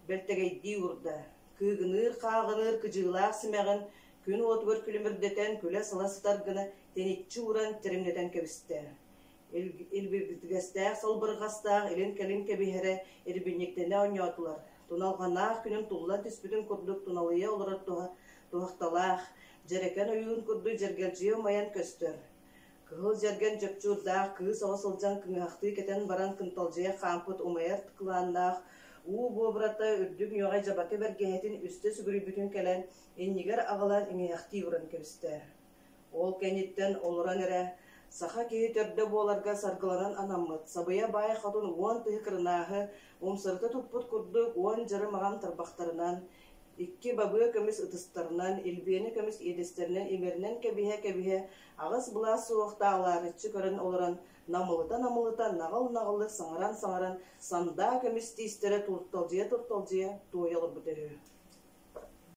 бэлтэгэйдии уурда. Кыыгыныыр-хааҕыныыр кыдьыылаах симэҕин Күн уотугар күлүмүрдэтэн, күлэ-сала сытар гына тэниччи ууран тиримнэтэн кэбистэ. Илбиргэстээх салбырҕастаах илин-кэлин кэбиһэрэ ирбинньиктэнэ оонньоотулар. Туналҕанаах күнүн туллан түспүтүн курдук туналыйа олорор туһахталаах, дьэрэкэн ойуун курдук дьэргэлдьийэ умайан көстөр. Кыһыл дьэргэн чопчуурдаах кыыс оҕо сылдьан кыҥыһахтыы кэтэн баран кынталдьыйа хаампыт умайар кылааннаах уу буобурата үрдүк ньуоҕай дьабака бэргэһэтин үстэ сүгүрүйбүтүн кэлэн иннигэр аҕалан иҥиһэхтии уран кэбистэ. Ол кэнниттэн олорон эрэ саха киһи төрдө буоларга саргыланан анаммыт сабыйа баай хотун уон тыһы кырынааһы умсарыта туппут курдук уон дьары маҕан тарбахтарынан икки бабыа көмүс ытыстарынан, илбиэнэ көмүс иэдэстэринэн имэринэн кэбиһэ-кэбиһэ, аҕыс былаас суоһуохтаах алаарыччы көрөн олорон, намылыта-намылыта, наҕыл-наҕыллык саҥаран-саҥаран, сандаа көмүс тиистэрэ турталдьыйа-турталдьыйа туойа олорбута үһү.